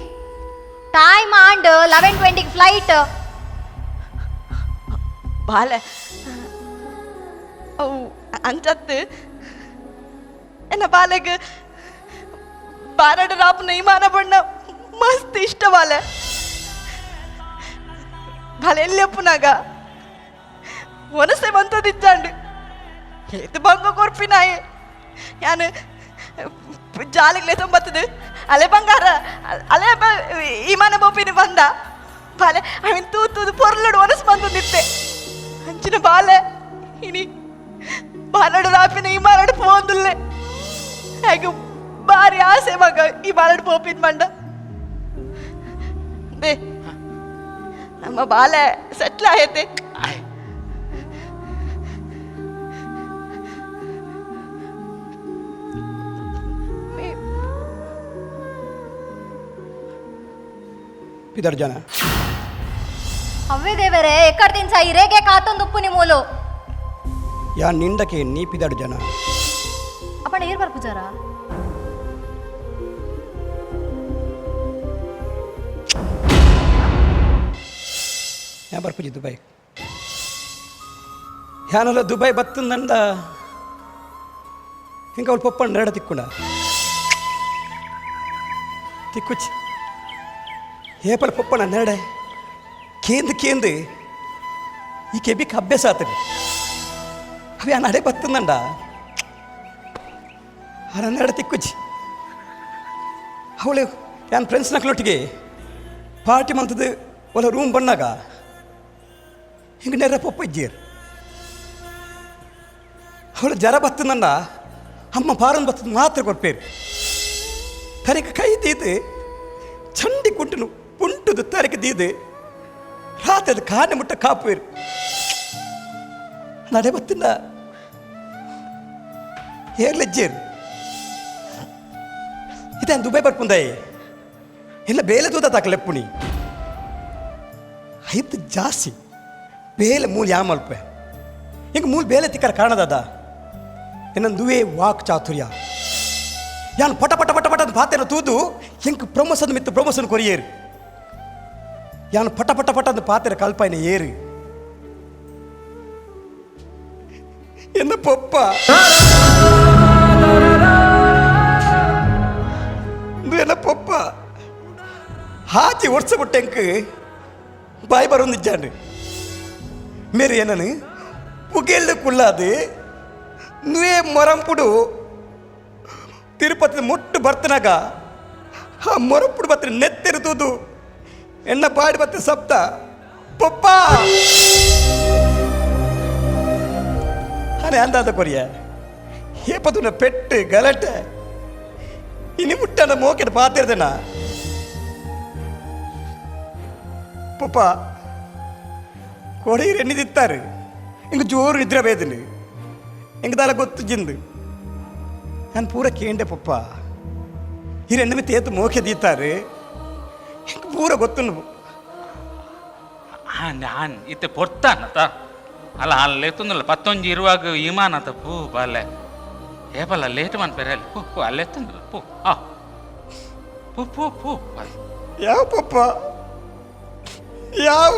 ಟೈಮ್ ಆಂಡ್ 11:20 ಫ್ಲೈಟ್. ಬಾಲೆ ಅವು ಅಂಚತ್ತು ಎನ್ನ ಬಾಲೆಗ್ ಬಾರಡ ರಾಪುನ ಇಮಾನ ಬಣ್ಣ ಮಸ್ತ್ ಇಷ್ಟ ಬಾಲೆ. ಬಾಲೆ ಎಲ್ಲಿ ಒಪ್ಪುನಾಗ ವನಸೆ ಬಂತದಿಚ್ಚಾಂಡು ಏತು ಬಂಗ ಕೊರ್ಪಿನಾಯೆ ಯಾನು ಜಾಲಿಗ್ಲೆ ತೊಂಬತ್ತದು ಅಲೆ ಬಂಗಾರ ಅಲೆ ಇಮಾನ ಬೋಪಿನ ಬಂದ ಬಾಲೆ ಅವಿನ್ ತೂ ತೂದು ಪೊರ್ಲುಡು ವನಸ್ ಬಂದದಿತ್ತೆ ಅಂಚಿನ ಬಾಲೆ ಇನಿ ಬಾಲಡು ರಾಪಿನ ಈ ಮಾರಡು ಪೋಂದುಲ್ಲೆ ಹಾಗೆ ಬಾರಿ ಆಸೆ ಮಗ ಈ ಬಾಲಡು ಪೋಪಿನ ಬಂಡ ಬೇ ನಮ್ಮ ಬಾಲೆ ಸೆಟ್ಲ್ ಆಯತೆ. ಪಿದರ್ ಜನ. ಅವ್ವೇ ದೇವರೇ, ಎಕ್ಕಡ್ ತಿನ್ಸ ಇರೇಗೆ ಕಾತೊಂದು ಉಪ್ಪು ನಿಮೂಲು. ಯಾ ನಿಂಡಕ್ಕೆ ನೀ ಪಿದಾಡು ಜನ. ಅಪ್ಪಣ ಏರ್ ಬರ್ಪುಜಾರ? ಯಾ ಬರ್ಪುಜಿ ದುಬೈ. ಯಾನಲ್ಲ ದುಬೈ ಬತ್ತಂದಂಡ ಹಿಂಗೆ ಅವಳು ಪೊಪ್ಪಣ್ಣ ನೆರಡ ತಿಕ್ಕುಂಡ ತಿಕ್ಕುಚಿ ಏಪಲ ಪೊಪ್ಪಣ್ಣ ನೆರಡೆ ಕೇಂದು ಕೇಂದು ಈ ಕೆಬಿಕ್ ಅಭ್ಯಾಸ ಆತದೆ. ಅವೆ ಆ ನಡೆ ಬತ್ತಂದಂಡ ಆ ನೆರಡ ತಿಕ್ಕುಚಿ ಅವಳು ಯಾನ್ ಫ್ರೆಂಡ್ಸ್ ನಕ್ಲೊಟ್ಟಿಗೆ ಪಾರ್ಟಿ ಮಂತದ್ದು ಒಲ ರೂಮ್ ಬಣ್ಣಾಗ ಹಿಂಗೆ ನೆರ ಪೊಪ್ಪ ಇದ್ದೀರ್. ಅವಳು ಜರ ಬತ್ತಂದಂಡ ಅಮ್ಮ ಪಾರನ್ ಬತ್ತದ ಮಾತ್ರ ಕೊರ್ಪೇರು. ತರಿಕ ಕೈ ತೀದು ಚಂಡಿ ಕುಂಟನು ಪುಂಟುದು ತರಿಕ ದೀದು ರಾತ್ರಿ ಅದು ಕಾನೆ ಮುಟ್ಟ ಕಾಪುವೇರು. ನಡೆ ಬತ್ತಿಂದ ಏರ್ಲೆಜ್ಜೇರು ಇದೇನು ದುಬೈ ಬರ್ಪುಂದಾಯಿ ಎಲ್ಲ ಬೇಲೆ ತೂದ ತಾಕಲೆಪ್ಪುಣಿ ಐದು ಜಾಸ್ತಿ ಬೇಲೆ ಮೂಲ ಯಾ ಮಲ್ಪೆ ಹಿಂಗೆ ಮೂಲ ಬೇಲೆ ತಿಕ್ಕರ ಕಾರಣದಾದ ಇನ್ನೊಂದುವೇ ವಾಕ್ ಚಾತುರ್ಯ ಯಾನ್ ಪಟ ಪಟ ಪಟ ಪಟ ಪಾತೆನ ತೂದು ಎಂಕ್ ಪ್ರಮೋಷನ್ ಮಿತ್ತು ಪ್ರಮೋಷನ್ ಕೊರಿಯೇರು. ಯಾನ್ ಪಟ ಪಟ ಪಟ ಅಂತ ಪಾತೆರ ಕಲ್ಪಾಯಿನ ಏರು ಎನ್ನ ಪೊಪ್ಪ ಎನ್ನ ಪೊಪ್ಪ ಹಾಚಿ ವರ್ಷ ಬಿಟ್ಟೆಂಕ್ ಬಾಯ್ ಬರೊಂದಿಜ್ಜಾಂಡು ಮೇರೆ ಏನನು ಪುಗೆಲ್ಲು ಕುಲ್ಲಾದು ನುವೇ ಮೊರಂಪುಡು ತಿರುಪತಿ ಮುಟ್ಟು ಬರ್ತನಾಗ ಆ ಮೊರಂಪುಡು ಬತ್ತ ನೆತ್ತೆರುತುದು ಎಣ್ಣ ಪಾಡಿ ಬತ್ತ ಸಪ್ತ ಪೊಪ್ಪ ಅನೆ ಅಂದಾದ ಕೊರಿಯ ಏಪದುನ ಪೆಟ್ಟು ಗಲಟೆ ಇನಿ ಮುಟ್ಟನ ಮೋಕೆದ ಪಾತಿರ್ದನ ಪಪ್ಪ ಕೊಡೆಯರು ಎಣ್ಣಿದಿತ್ತಾರೆ ಇಂಗ ಜೋರು ನಿದ್ರೆ ಬೇದನು ಎಂಗ ದಾಲ ಗೊತ್ತು ಜಿಂದು ನಾನು ಪೂರ ಕೇಂಡೆ ಪಪ್ಪ ಈ ரெண்டு ತೇತು ಮೋಕೆ ದೀತಾರೆ ಎಂಕ್ ಪೂರ ಗೊತ್ತುಂಡು. ಆನ್ ಆನ್ ಇತ್ತೆ ಪೊರ್ತಾನತ ಅಲ್ಲ ಅಲ್ಲೆತ್ತೊಂದಲ್ಲ ಪತ್ತೊಂಜಿ ಇರುವಾಗ ಇಮಾನತ ಪೂ ಬಾಲೆ ಏಪಲ್ಲ ಲೇಟ್ ಮನ್ ಪೆರಲಿ ಪೂ ಪೂ ಅಲ್ಲೆತ್ತೊಂದಲ್ಲ ಪೂ ಆ ಪೂ ಪೂ ಪೂ ಬಾಲೆ. ಯಾವ ಪಪ್ಪ ಯಾವ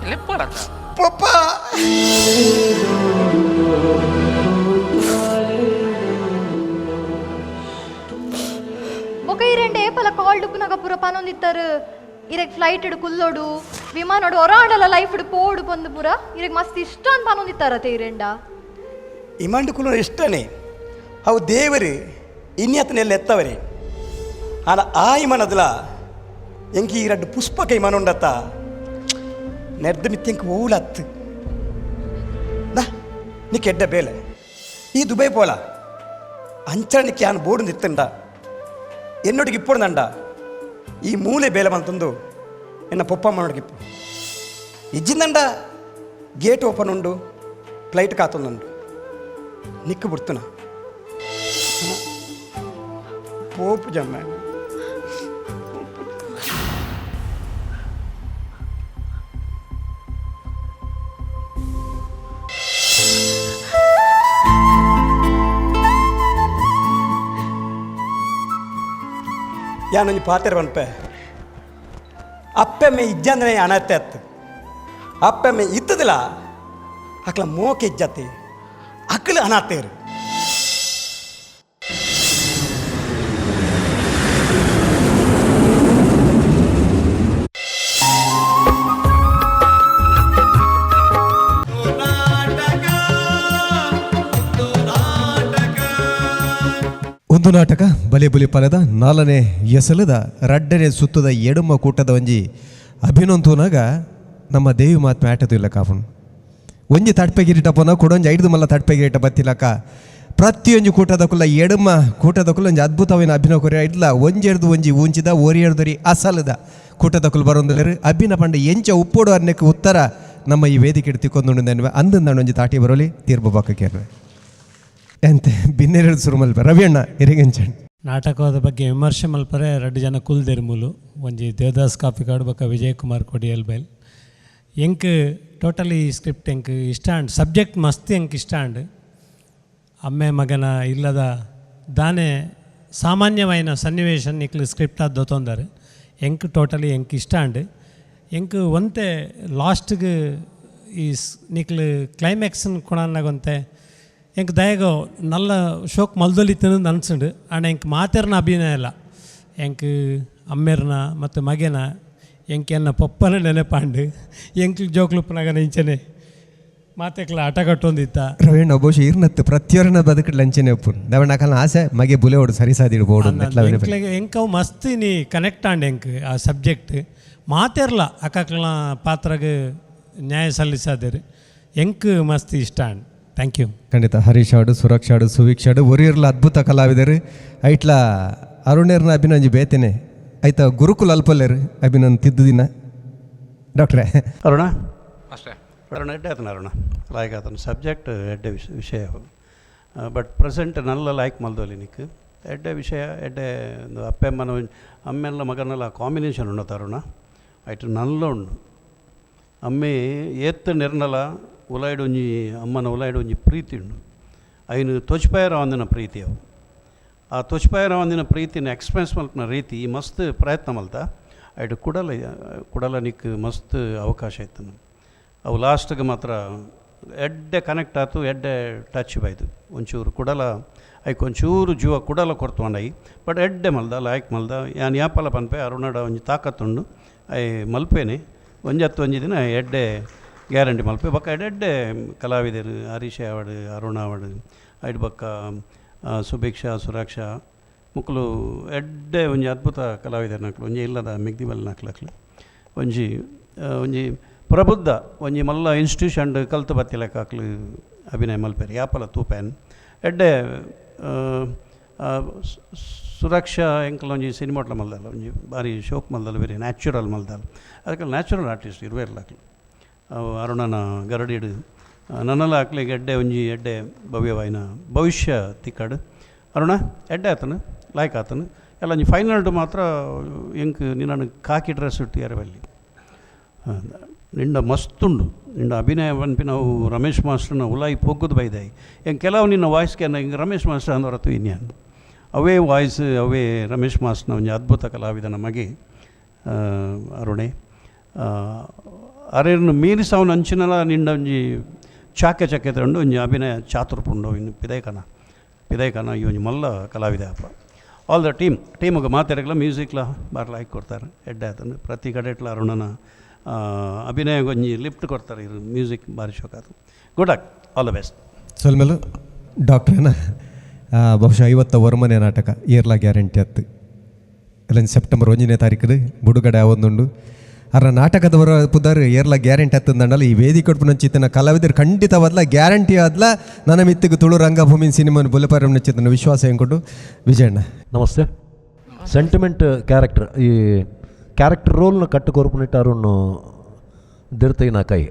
ಲೆಪ್ಪರತ ಪಪ್ಪ ಬೊಕ ಈ ಏಪಲ ಕಾಲ್ ಡುಪ್ಪುನಾಗ ಪೂರ ಪನೊಂದಿತ್ತಾರೆ ಇರೆಗ್ ಫ್ಲೈಟ್ ಇಡು ಕುಲ್ಲೋಡು ವಿಮಾನೋಡು ಹೊರಾಡಲ ಲೈಫ್ ಇಡು ಪೋಡು ಪಂದು ಪೂರ ಇರೆಗ್ ಮಸ್ತ್ ಇಷ್ಟ ಅಂತ ಪನೊಂದಿತ್ತಾರತೆ ಇರೆಂಡ. ಇಮಾಂಡು ಕುಲ್ಲ ಇಷ್ಟನೇ ಅವು ದೇವರು ಇನ್ಯತನೆಲ್ಲ ಎತ್ತವರೇ ಆನ ಆ ಇಮನದಲ ಎಂಕಿ ಈ ರಡ್ಡು ಪುಷ್ಪಕ ಇಮಾನ ಉಂಡತ್ತ ನೆರ್ದ ಮಿತ್ತೆಂಕ್ ಓಲತ್ತು ದಾ ನೀ ಕೆಡ್ಡ ಬೇಲೆ ಈ ದುಬೈ ಪೋಲ ಅಂಚರಣಕ್ಕೆ ಯಾನ್ ಬೋರ್ಡು ನಿತ್ತಂಡ എന്നോട് ഇപ്പോഴും ഈ മൂಲೆ ಬೇಲೆ ಬಂತಂದು ಎನ್ನ ಪೊಪ್ಪಮ್ಮನೋಡಿಗೆ ಇಪ್ಪು ಇಜ್ಜಿಂದಂಡ ಗೇಟ್ ಓಪನ್ ಉಂಡು ಫ್ಲೈಟ್ ಕಾತೊಂದುಂಡು ನಿಕ್ಕು ಬಿಡ್ತುನ ಪೋಪು ಜಮ್ಮ. ಯಾನೊಂಜಿ ಪಾತೆರ ಪನ್ಪೆ. ಅಪ್ಪೆಮ್ಮೆ ಇಜ್ಜಂದ್ರೆ ಅನತ್ತೆ ಅತ್ತು, ಅಪ್ಪೆಮ್ಮೆ ಇತ್ತದಿಲ್ಲ ಅಕ್ಲ ಮೋಕೆ ಇಜ್ಜತ್ತೆ, ಅಕ್ಲು ಅನಾಥೇರು. ಒಂದು ನಾಟಕ ಬಲೆ ಬುಲಿ ಪಲದ ನಾಲ್ನೇ ಎಸಲದ ರಡ್ಡನೆ ಸುತ್ತದ ಎಡುಮ ಕೂಟದ ಒಂಜಿ ಅಭಿನಂತೂನಾಗ ನಮ್ಮ ದೇವಿ ಮಾತ್ಮೆ ಆಟದು ಇಲ್ಲ ಕಾಪುನು. ಒಂಜಿ ತಡ್ಪೆ ಗಿರಿಟ ಪೋನ ಕೊಡೊಂಜಿ ಐದು ಮಲ್ಲ ತಡ್ಪೆ ಗಿರಿಟ ಬತ್ತಿಲಕ ಪ್ರತಿಯೊಂಜಿ ಕೂಟದ ಕುಲ್ಲ ಎಡುಮ ಕೂಟದ ಕುಲ್ಲ ಒಂಜಿ ಅದ್ಭುತವಿನ ಅಭಿನವ ಕೊರಿಯ ಇಡ್ಲ ಒಂಜೆಡ್ದು ಒಂಜಿ ಊಂಚಿದ ಓರಿಯರ್ದೊರಿ ಅಸಲದ ಕೂಟದ ಕುಲ್ ಬರೊಂದುಲ್ಲೆರ್. ಅಭಿನ ಪಂಡ ಎಂಚ ಉಪ್ಪೋಡು ಅನ್ನಕ್ಕೆ ಉತ್ತರ ನಮ್ಮ ಈ ವೇದಿಕೆ ತಿಕ್ಕೊಂದುಂಡು ಅಂದಂದಾಣ ಒಂಜಿ ತಾಟಿ ಬರೋಲಿ ತೀರ್ಪು ಬಾಕಕ್ಕೆ ಎಂತೆ ಬಿನ್ನೆರಡು ಸುರುಮಲ್ಪ ರವಿ ಅಣ್ಣ ಇರಿಗಂಚಣ್. ನಾಟಕದ ಬಗ್ಗೆ ವಿಮರ್ಶೆ ಮಲ್ಪರೆ ರಡ್ಡು ಜನ ಕುಲ್ದೆರ್ಮೂಲು, ಒಂಜಿ ದೇವದಾಸ್ ಕಾಪಿಕಾಡು ಬೊಕ್ಕ ವಿಜಯ್ ಕುಮಾರ್ ಕೊಡಿಯಲ್ ಬೈಲ್. ಎಂಕ್ ಟೋಟಲಿ ಸ್ಕ್ರಿಪ್ಟ್ ಎಂಕ್ ಇಷ್ಟ ಆಂಡ್, ಸಬ್ಜೆಕ್ಟ್ ಮಸ್ತ್ ಎಂಕ್ ಇಷ್ಟ ಆಂಡ್. ಅಮ್ಮೆ ಮಗನ ಇಲ್ಲದ ದಾನೆ ಸಾಮಾನ್ಯವಾಯಿನ ಸನ್ನಿವೇಶ ನಿಕ್ಲು ಸ್ಕ್ರಿಪ್ಟ್ ಆದ್ ದೊತೊಂದಾರೆ. ಎಂಕ್ ಟೋಟಲಿ ಎಂಕ್ ಇಷ್ಟ ಆಂಡ್. ಎಂಕ್ ಒಂತೆ ಲಾಸ್ಟ್ಗೆ ಈ ನಿಕ್ಲು ಕ್ಲೈಮ್ಯಾಕ್ಸ್ನ್ ಕೊಣನ್ನಾಗೊಂತೆ ಎಂಕ್ ದಯಗೋ ನಲ್ಲ ಶೋಕ್ ಮಲ್ದೊಲಿತ್ತನ ಅನ್ಸಂಡು. ಆಂಡ ಎಂಕ್ ಮಾತೆರ್ನ ಅಭಿನಯ ಅಲ್ಲ, ಎಂಕ್ ಅಮ್ಮೆರ್ನ ಮತ್ತು ಮಗೆನ ಎಂಕ್ ಎನ್ನ ಪೊಪ್ಪನ ನೆನಪಾಂಡು. ಎಂಕ್ ಜೋಕ್ಲುಪ್ಪನಾಗ ಇಂಚನೆ ಮಾತೆಕ್ಲ ಆಟ ಕಟ್ಟೊಂದಿತ್ತ. ರವಿಯಣ್ಣ ಬಹುಶಃ ಇರ್ನತ್ತು ಪ್ರತಿಯೊರನ ಬದುಕು ಲಂಚನೆ ಉಪ್ಪು ದವಣ್ಣ ಅಕಲ್ನ ಆಸೆ ಮಗೆ ಬುಲೆ ಓಡು ಸರಿ ಸಾದಿಡ್ಬೋಡು. ಎಂಕ್ಲೆಗ್ ಎಂಕವು ಮಸ್ತ್ ನೀ ಕನೆಕ್ಟ್ ಆಂಡ್ ಎಂಕ್ ಆ ಸಬ್ಜೆಕ್ಟ್. ಮಾತೆರ್ಲ ಅಕ್ಕಕ್ಲ ಪಾತ್ರಗ್ ನ್ಯಾಯ ಸಲ್ಲಿಸಾದೇರು, ಎಂಕ್ ಮಸ್ತ್ ಇಷ್ಟ and. Thank you. ಖಂಡಿತ ಹರೀಶ್ ಆಡು, ಸುರಕ್ಷ ಆಡು, ಸುವೀಕ್ಷ ಆಡು ಒರಿಯರ್ಲ ಅದ್ಭುತ ಕಲಾವಿದರು. ಐಟ್ಲ ಅರುಣೇರ್ನ ಅಭಿನಂಜಿ ಬೇತೇನೆ ಆಯ್ತಾ ಗುರುಕುಲ ಅಲ್ಪಲ್ಲೇರು ಅಭಿನಂದ್ ತಿದ್ದು ದಿನ ಡಾಕ್ಟ್ರೇ. ಅರುಣ. ಅಷ್ಟೇ. ಅರುಣ ಎಡ್ಡೆ ಆತನ ಅರುಣ ಲಾಯ್ಕ್ ಆತನ ಸಬ್ಜೆಕ್ಟ್ ಎಡ್ಡೆ ವಿಷಯ, ಬಟ್ ಪ್ರೆಸೆಂಟ್ ನಲ್ಲ ಲಾಯ್ಕ್ ಮಲ್ದೋಲಿ ನಿಕ್ ಎಡ್ಡೆ ವಿಷಯ ಎಡ್ಡೆ ಒಂದು ಅಪ್ಪೆಮ್ಮನ ಅಮ್ಮೆಲ್ಲ ಮಗನೆಲ್ಲ ಕಾಂಬಿನೇಷನ್ ಉಂಡು ಅರುಣ ಐಟ್ ನಲ್ಲ ಉಂಡು. ಅಮ್ಮೆ ಏತ್ ನಿರ್ನಲ ಉಲಾಯ್ಡ್ ಒಂಜಿ ಅಮ್ಮನ ಉಲಾಯ್ಡ್ ಒಂಜಿ ಪ್ರೀತಿ ಉಂಡು, ಐನು ತೊಚ್ಪಾಯರ ಒಂದಿನ ಪ್ರೀತಿ ಅವು. ಆ ತೊಚ್ಪಾಯರ ಒಂದಿನ ಪ್ರೀತಿನ ಎಕ್ಸ್ಪ್ರೆಸ್ ಮಲ್ಪನ ರೀತಿ ಮಸ್ತ್ ಪ್ರಯತ್ನ ಮಲ್ತ. ಐಟ್ ಕುಡಲ ಕುಡಲ ನಿಕ್ ಮಸ್ತ್ ಅವಕಾಶ ಇತ್ತು. ಅವು ಲಾಸ್ಟ್ಗೆ ಮಾತ್ರ ಎಡ್ಡೆ ಕನೆಕ್ಟ್ ಆತು, ಎಡ್ಡೆ ಟಚ್ ಬಾಯ್ತು. ಒಂಚೂರು ಕುಡಲ ಐಕ್ ಒಂಚೂರು ಜೀವ ಕುಡಲ ಕೊರ್ತುಂಡೈ, ಬಟ್ ಎಡ್ಡೆ ಮಲ್ದ ಲಾಯ್ಕ್ ಮಲ್ದ. ಯಾನ್ ಯಾಪಲ ಪನ್ಪೆ ಅರುಣಡ ಒಂಜಿ ತಾಕತ್ತುಂಡು, I ಮಲ್ಪೇನೆ ಒಂಜತ್ತು ಒಂಜಿ ದಿನ ಎಡ್ಡೆ ಗ್ಯಾರಂಟಿ ಮಲ್ಪೆ. ಬೊಕ್ಕ ಎಡ್ಡೆ ಕಲಾವಿದರು ಹರೀಶ್ ಆವಡ್ ಅರುಣ ಆವಡ್ ಐಟ್ ಬೊಕ್ಕ ಸುಭಿಕ್ಷಾ ಸುರಕ್ಷಾ ಮುಕ್ಕಲು ಎಡ್ಡೆ ಒಂಜಿ ಅದ್ಭುತ ಕಲಾವಿದರು ನಕ್ಲು ಒಂಜಿ ಇಲ್ಲದ ಮಿಗ್ದಿ ಬಲ್ ನಕ್ಲಕ್ಲು ಒಂಜಿ ಒಂಜಿ ಪ್ರಬುದ್ಧ ಒಂಜಿ ಮಲ್ಲ ಇನ್ಸ್ಟಿಟ್ಯೂಷನ್ ಕಲ್ತು ಬತ್ತಿಲೆಕ್ಕ ಅಕ್ಲು ಅಭಿನಯ ಮಲ್ಪೆರ್ ಯಾಪಲ ತೂಪೇನ್ ಎಡ್ಡೆ. ಸುರಕ್ಷಾ ಎಂಕಲ್ ಒಂಜಿ ಸಿನಿಮಾಟ್ಲ ಮಲ್ದಲ್ಲ ಒಂಜಿ ಬಾರಿ ಶೋಕ್ ಮಲ್ದಲ್ಲ, ವೆರಿ ನ್ಯಾಚುರಲ್ ಮಲ್ದಲ್ಲ. ಅದಕ್ಕೆ ನ್ಯಾಚುರಲ್ ಆರ್ಟಿಸ್ಟ್ ಇರುವೆರ್ಲ ಅಕ್ಲು. ಅವು ಅರುಣನ ಗರಡಿಡು ನನಲ ಅಕ್ಲೆಗ್ ಎಡ್ಡೆ ಒಂಜಿ ಎಡ್ಡೆ ಭವ್ಯವಾಯಿನ ಭವಿಷ್ಯ ತಿಕ್ಕಡ್. ಅರುಣ ಎಡ್ಡೆ ಆತನು ಲಾಯ್ಕ್ ಆತನು ಎಲ್ಲ. ಒಂಜಿ ಫೈನಲ್ ಮಾತ್ರ ಎಂಕ್ ನಿನ್ನ ಕಾಕಿ ಡ್ರೆಸ್ ಇಟ್ಟು ಬಲ್ಲಿ ನಿಂಡ ಮಸ್ತುಂಡು ನಿಂಡ ಅಭಿನಯ ಪನ್ಪಿನವು ರಮೇಶ್ ಮಾಸ್ಟರ್ನ ಉಲಾಯಿ ಪೊಗ್ಗುದು ಬೈದಾಯಿ. ಎಂಕ್ ಕೆಲವು ನಿನ್ನ ವಾಯ್ಸ್ಗೆ ಹಿಂಗೆ ರಮೇಶ್ ಮಾಸ್ಟರ್ ಅಂದವರತ್ತು ಇನ್ಯಾನ್ ಅವೇ ವಾಯ್ಸ್ ಅವೇ ರಮೇಶ್ ಮಾಸ್ಟರ್ನ ಒಂಜಿ ಅದ್ಭುತ ಕಲಾವಿದನ ಮಗೆ ಅರುಣೆ. ಅರೇರ್ನ ಮೀರಿಸವನ ಅಂಚಿನಲ ನಿಂಡ ಒಂಜಿ ಚಾಕೆ ಚಾಕೆ ಉಂಡು ಒಂಜಿ ಅಭಿನಯ ಚಾತುರ್ಪುಂಡು. ಇನ್ನು ಪಿದೈಕನ ಪಿದೈಕನ ಈ ಒಂಜಿ ಮಲ್ಲ ಕಲಾವಿದ ಅಪ್ಪ. ಆಲ್ the team ಟೀಮ್ಗೆ ಮಾತಾಡಕ್ಲ ಮ್ಯೂಸಿಕ್ಲ ಬಾರ್ ಲೈಕ್ ಕೊಡ್ತಾರೆ ಎಡ್ಡೆ ಆತಂದು. ಪ್ರತಿ ಕಡೆಟ್ಲ ಅರುಣನ ಅಭಿನಯ ಒಂಜಿ ಲಿಫ್ಟ್ ಕೊಡ್ತಾರೆ ಇರು ಮ್ಯೂಸಿಕ್ ಬಾರಿ ಶೋಕ್ ಆತು. Good luck, all the best. ಸೊಲ್ಮೆಲು ಡಾಕ್ಟ್ರೇನ. ಬಹುಶಃ 50 ವರ್ಮನೆ ನಾಟಕ ಏರ್ಲಾ ಗ್ಯಾರಂಟಿ ಅತ್ತು ಅಲ್ಲ ಸೆಪ್ಟೆಂಬರ್ 1ನೇ ತಾರೀಕು ಬುಡುಗಡೆ ಆವೊಂದುಂಡು. ಅರ ನಾಟಕದವರ ಪುದರ್ ಏರ್ಲ ಗ್ಯಾರಂಟಿ ಹತ್ತಂದಂಡಲ್ಲ ಈ ವೇದಿಕೆ ಚಿತ್ತನ ಕಲಾವಿದರು ಖಂಡಿತವಾದ್ಲ ಗ್ಯಾರಂಟಿ ಆದ್ಲ ನನ್ನ ಮಿತ್ತಿಗೆ ತುಳು ರಂಗಭೂಮಿ ಸಿನಿಮಾ ಬುಲಪರಂ ಚಿತ್ತನ ವಿಶ್ವಾಸ ಎಂಕೊಟ್ಟು ವಿಜಯಣ್ಣ. ನಮಸ್ತೆ. ಸೆಂಟಿಮೆಂಟ್ ಕ್ಯಾರೆಕ್ಟರ್ ಈ ಕ್ಯಾರೆಕ್ಟರ್ ರೋಲ್ನ ಕಟ್ಟು ಕೊರ್ಪುನಿಟ್ಟು ಅರುಣ್ ದಿರ್ತೈನ ಕೈ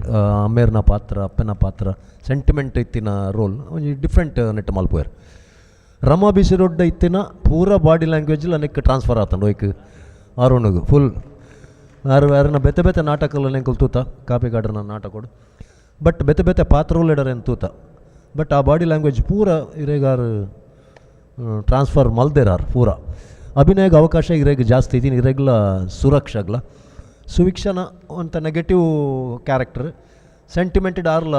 ಅಮ್ಮೇರ್ನ ಪಾತ್ರ ಅಪ್ಪನ ಪಾತ್ರ ಸೆಂಟಿಮೆಂಟ್ ಇತ್ತಿನ ರೋಲ್ ಒಂಜಿ ಡಿಫ್ರೆಂಟ್ ನೆಟ್ ಮಲ್ಪುವೆರ್. ರಮಾ ಬಿಸಿ ರೊಡ್ಡ ಇತ್ತಿನ ಪೂರ ಬಾಡಿ ಲ್ಯಾಂಗ್ವೇಜ್ ಅನೆಕ್ ಟ್ರಾನ್ಸ್ಫರ್ ಆತಂಡು ಒಯ್ಕ್ ಅರುಣಗ್ ಫುಲ್. ಆರು ಅರನ ಬೇತೆ ಬೇತೆ ನಾಟಕಲ ಎಂಕುಲು ತೂತ ಕಾಪಿಕಾಡ್ರನ ನಾಟಕೊಡು ಬಟ್ ಬೇತೆ ಬೇತೆ ಪಾತ್ರಗಳು ತೂತ ಬಟ್ ಆ ಬಾಡಿ ಲ್ಯಾಂಗ್ವೇಜ್ ಪೂರ ಇರೆಗಾರು ಟ್ರಾನ್ಸ್ಫರ್ ಮಲ್ದೆರಾರ್ ಪೂರ. ಅಭಿನಯಕ್ಕೆ ಅವಕಾಶ ಇರೇಗ ಜಾಸ್ತಿ ಇದ್ದೀನಿ ಇರೆಗ್ಲ ಸುರಕ್ಷಾಗ್ಲ. ಸುವೀಕ್ಷಣ ಅಂತ ನೆಗೆಟಿವ್ ಕ್ಯಾರೆಕ್ಟರ್ ಸೆಂಟಿಮೆಂಟೆಡ್ ಆರ್ಲ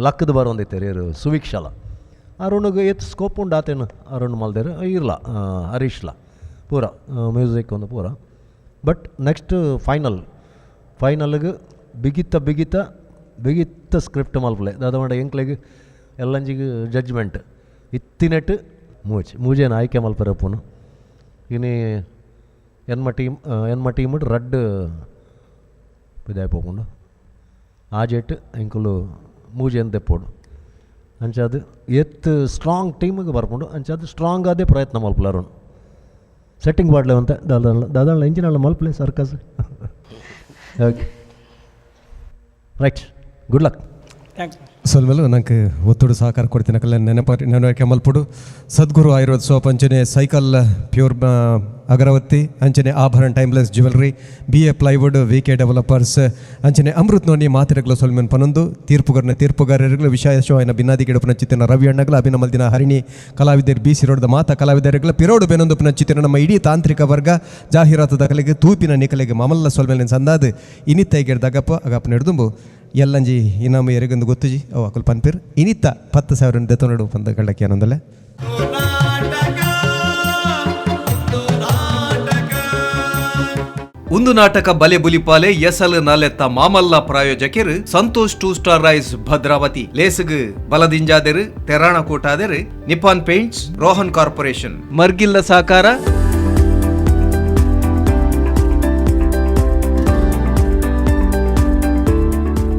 ಲಕ್ಕದ ಬರೋಂದಿತ್ತೇರಿ ಇರು ಸುವೀಕ್ಷಲ. ಅರುಣ್ಗೆ ಏತ್ ಸ್ಕೋಪ್ ಉಂಡು ಆತೇನು ಅರುಣ್ ಮಲ್ದೇರು ಇರ್ಲ ಹರೀಶ್ಲ ಪೂರ ಮ್ಯೂಸಿಕ್ ಒಂದು ಪೂರ. ಬಟ್ ನೆಕ್ಸ್ಟ್ ಫೈನಲ್ ಫೈನಲ್ಗೆ ಬಿಗಿತ್ತ ಬಿಗಿತ್ತ ಬಿಗಿತ್ತ ಸ್ಕ್ರಿಪ್ಟ್ ಮಲ್ಪಲೆ ದಾದ ಮಾಡ ಎಂಕ್ಲೆಗ್ ಎಲ್ಲಂಜಿಗೆ ಜಡ್ಜ್ಮೆಂಟ್ ಇತ್ತಿನೆಟ್ ಮೂಜ್ ಮೂಜೇನು ಆಯ್ಕೆ ಮಲ್ಪರೆ ಪುನು. ಇನಿ ಎನ್ಮ ಟೀಮ್ ಎನ್ಮ ಟೀಮ್ ರಡ್ಡ್ ಪಿದಾಯ್ ಪೋಪುಂಡು ಆಜೆಟ್ ಎಂಕುಲು ಮೂಜೇನು ದೆಪ್ಪೋಡು ಅಂಚಾದ್ ಏತ್ ಸ್ಟ್ರಾಂಗ್ ಟೀಮಿಗೆ ಬರ್ಪುಂಡು ಅಂಚಾದ್ ಸ್ಟ್ರಾಂಗ್ ಆದೇ ಪ್ರಯತ್ನ ಮಲ್ಪುಲ ಅರುಣ್. ಸೆಟ್ಟಿಂಗ್ ಪಾಡ್ಲೆ ಅಂತೆ ದಾದ ದಾದಾಳ ಇಂಜಿನ್ ಅಲ್ಲ ಮಲ್ಪಲೆ circus. Okay, right, good luck. Thanks. ಸೊಲ್ಮೆಲು ನಂಗೆ ಒತ್ತಡು ಸಹಕಾರ ಕೊಡ್ತೀನಿ ಕಲ್ಲ ನೆನಪ ನೆನವರಿಕೆ ಮಲ್ಪುಡು. ಸದ್ಗುರು ಆಯುರ್ವೇದ ಸೋಪ್ ಅಂಚನೆ ಸೈಕಲ್ ಪ್ಯೂರ್ ಅಗರವತ್ತಿ ಅಂಚನೆ Abharana timeless jewellery B A plywood V K developers ಅಂಚನೆ ಅಮೃತ್ ನೋನಿ ಮಾತಿರಗ್ಲ ಸೊಲ್ಮೆನ್ ಪನೊಂದು ತೀರ್ಪುಗರ್ನ ತೀರ್ಪುಗಾರರುಗಳು ವಿಶೇಷವಾಯಿನ ಬಿನ್ನಾದಿ ಗಿಡಪುನ ಚಿತ್ತಿನ ರವಿ ಅಣ್ಣಗ್ಲ ಅಭಿನಮಲ್ದಿನ ಹರಿಣಿ ಕಲಾವಿದರು ಬಿ ಸಿ ರೋಡ್ದ ಮಾತ ಕಲಾವಿದರುಗಳ ಪಿರೋಡು ಬೆನೊಂದು ಚಿತ್ತಿನ ನಮ್ಮ ಇಡೀ ತಾಂತ್ರಿಕ ವರ್ಗ ಜಾಹೀರಾತು ದಾಖಲೆಗೆ ತೂಪಿನ ನಿಕಲೆಗೆ ಮಮಲ್ಲ ಸೊಲ್ಮೆಲಿನ ಸಂದಾದ ಇನಿತ್ತೈಗೆಡ್ ದಗಪ್ಪ ಅಗಪ್ಪ ನೆಡ್ದುಂಬು ಎಲ್ಲಂಜಿ ಇನಾಮ ಎರೆಗೊಂದು ಗೊತ್ತುಜಿ ಅವು ಅಕುಲ್ ಪನ್ಪಿರ್ ಇನಿತ್ತ 10,000 ದೆತೊನಡು ಪಂದ ಕಳ್ಳಕ್ಕೆ ಏನೊಂದಲ್ಲ. ಒಂದು ನಾಟಕ ಬಲೆ ಬುಲಿಪಾಲೆ ಎಸಲ್ ನಲೆತ್ತ ಮಾಮಲ್ಲ ಪ್ರಾಯೋಜಕರು ಸಂತೋಷ್ 2 ಸ್ಟಾರ್ ರೈಸ್ ಭದ್ರಾವತಿ ಲೇಸುಗು ಬಲದಿಂಜಾದೆರು ತೆರಾಣ ಕೋಟಾದೆರು ನಿಪಾನ್ ಪೇಂಟ್ಸ್ ರೋಹನ್ ಕಾರ್ಪೊರೇಷನ್ ಮರ್ಗಿಲ್ಲ ಸಹಕಾರ.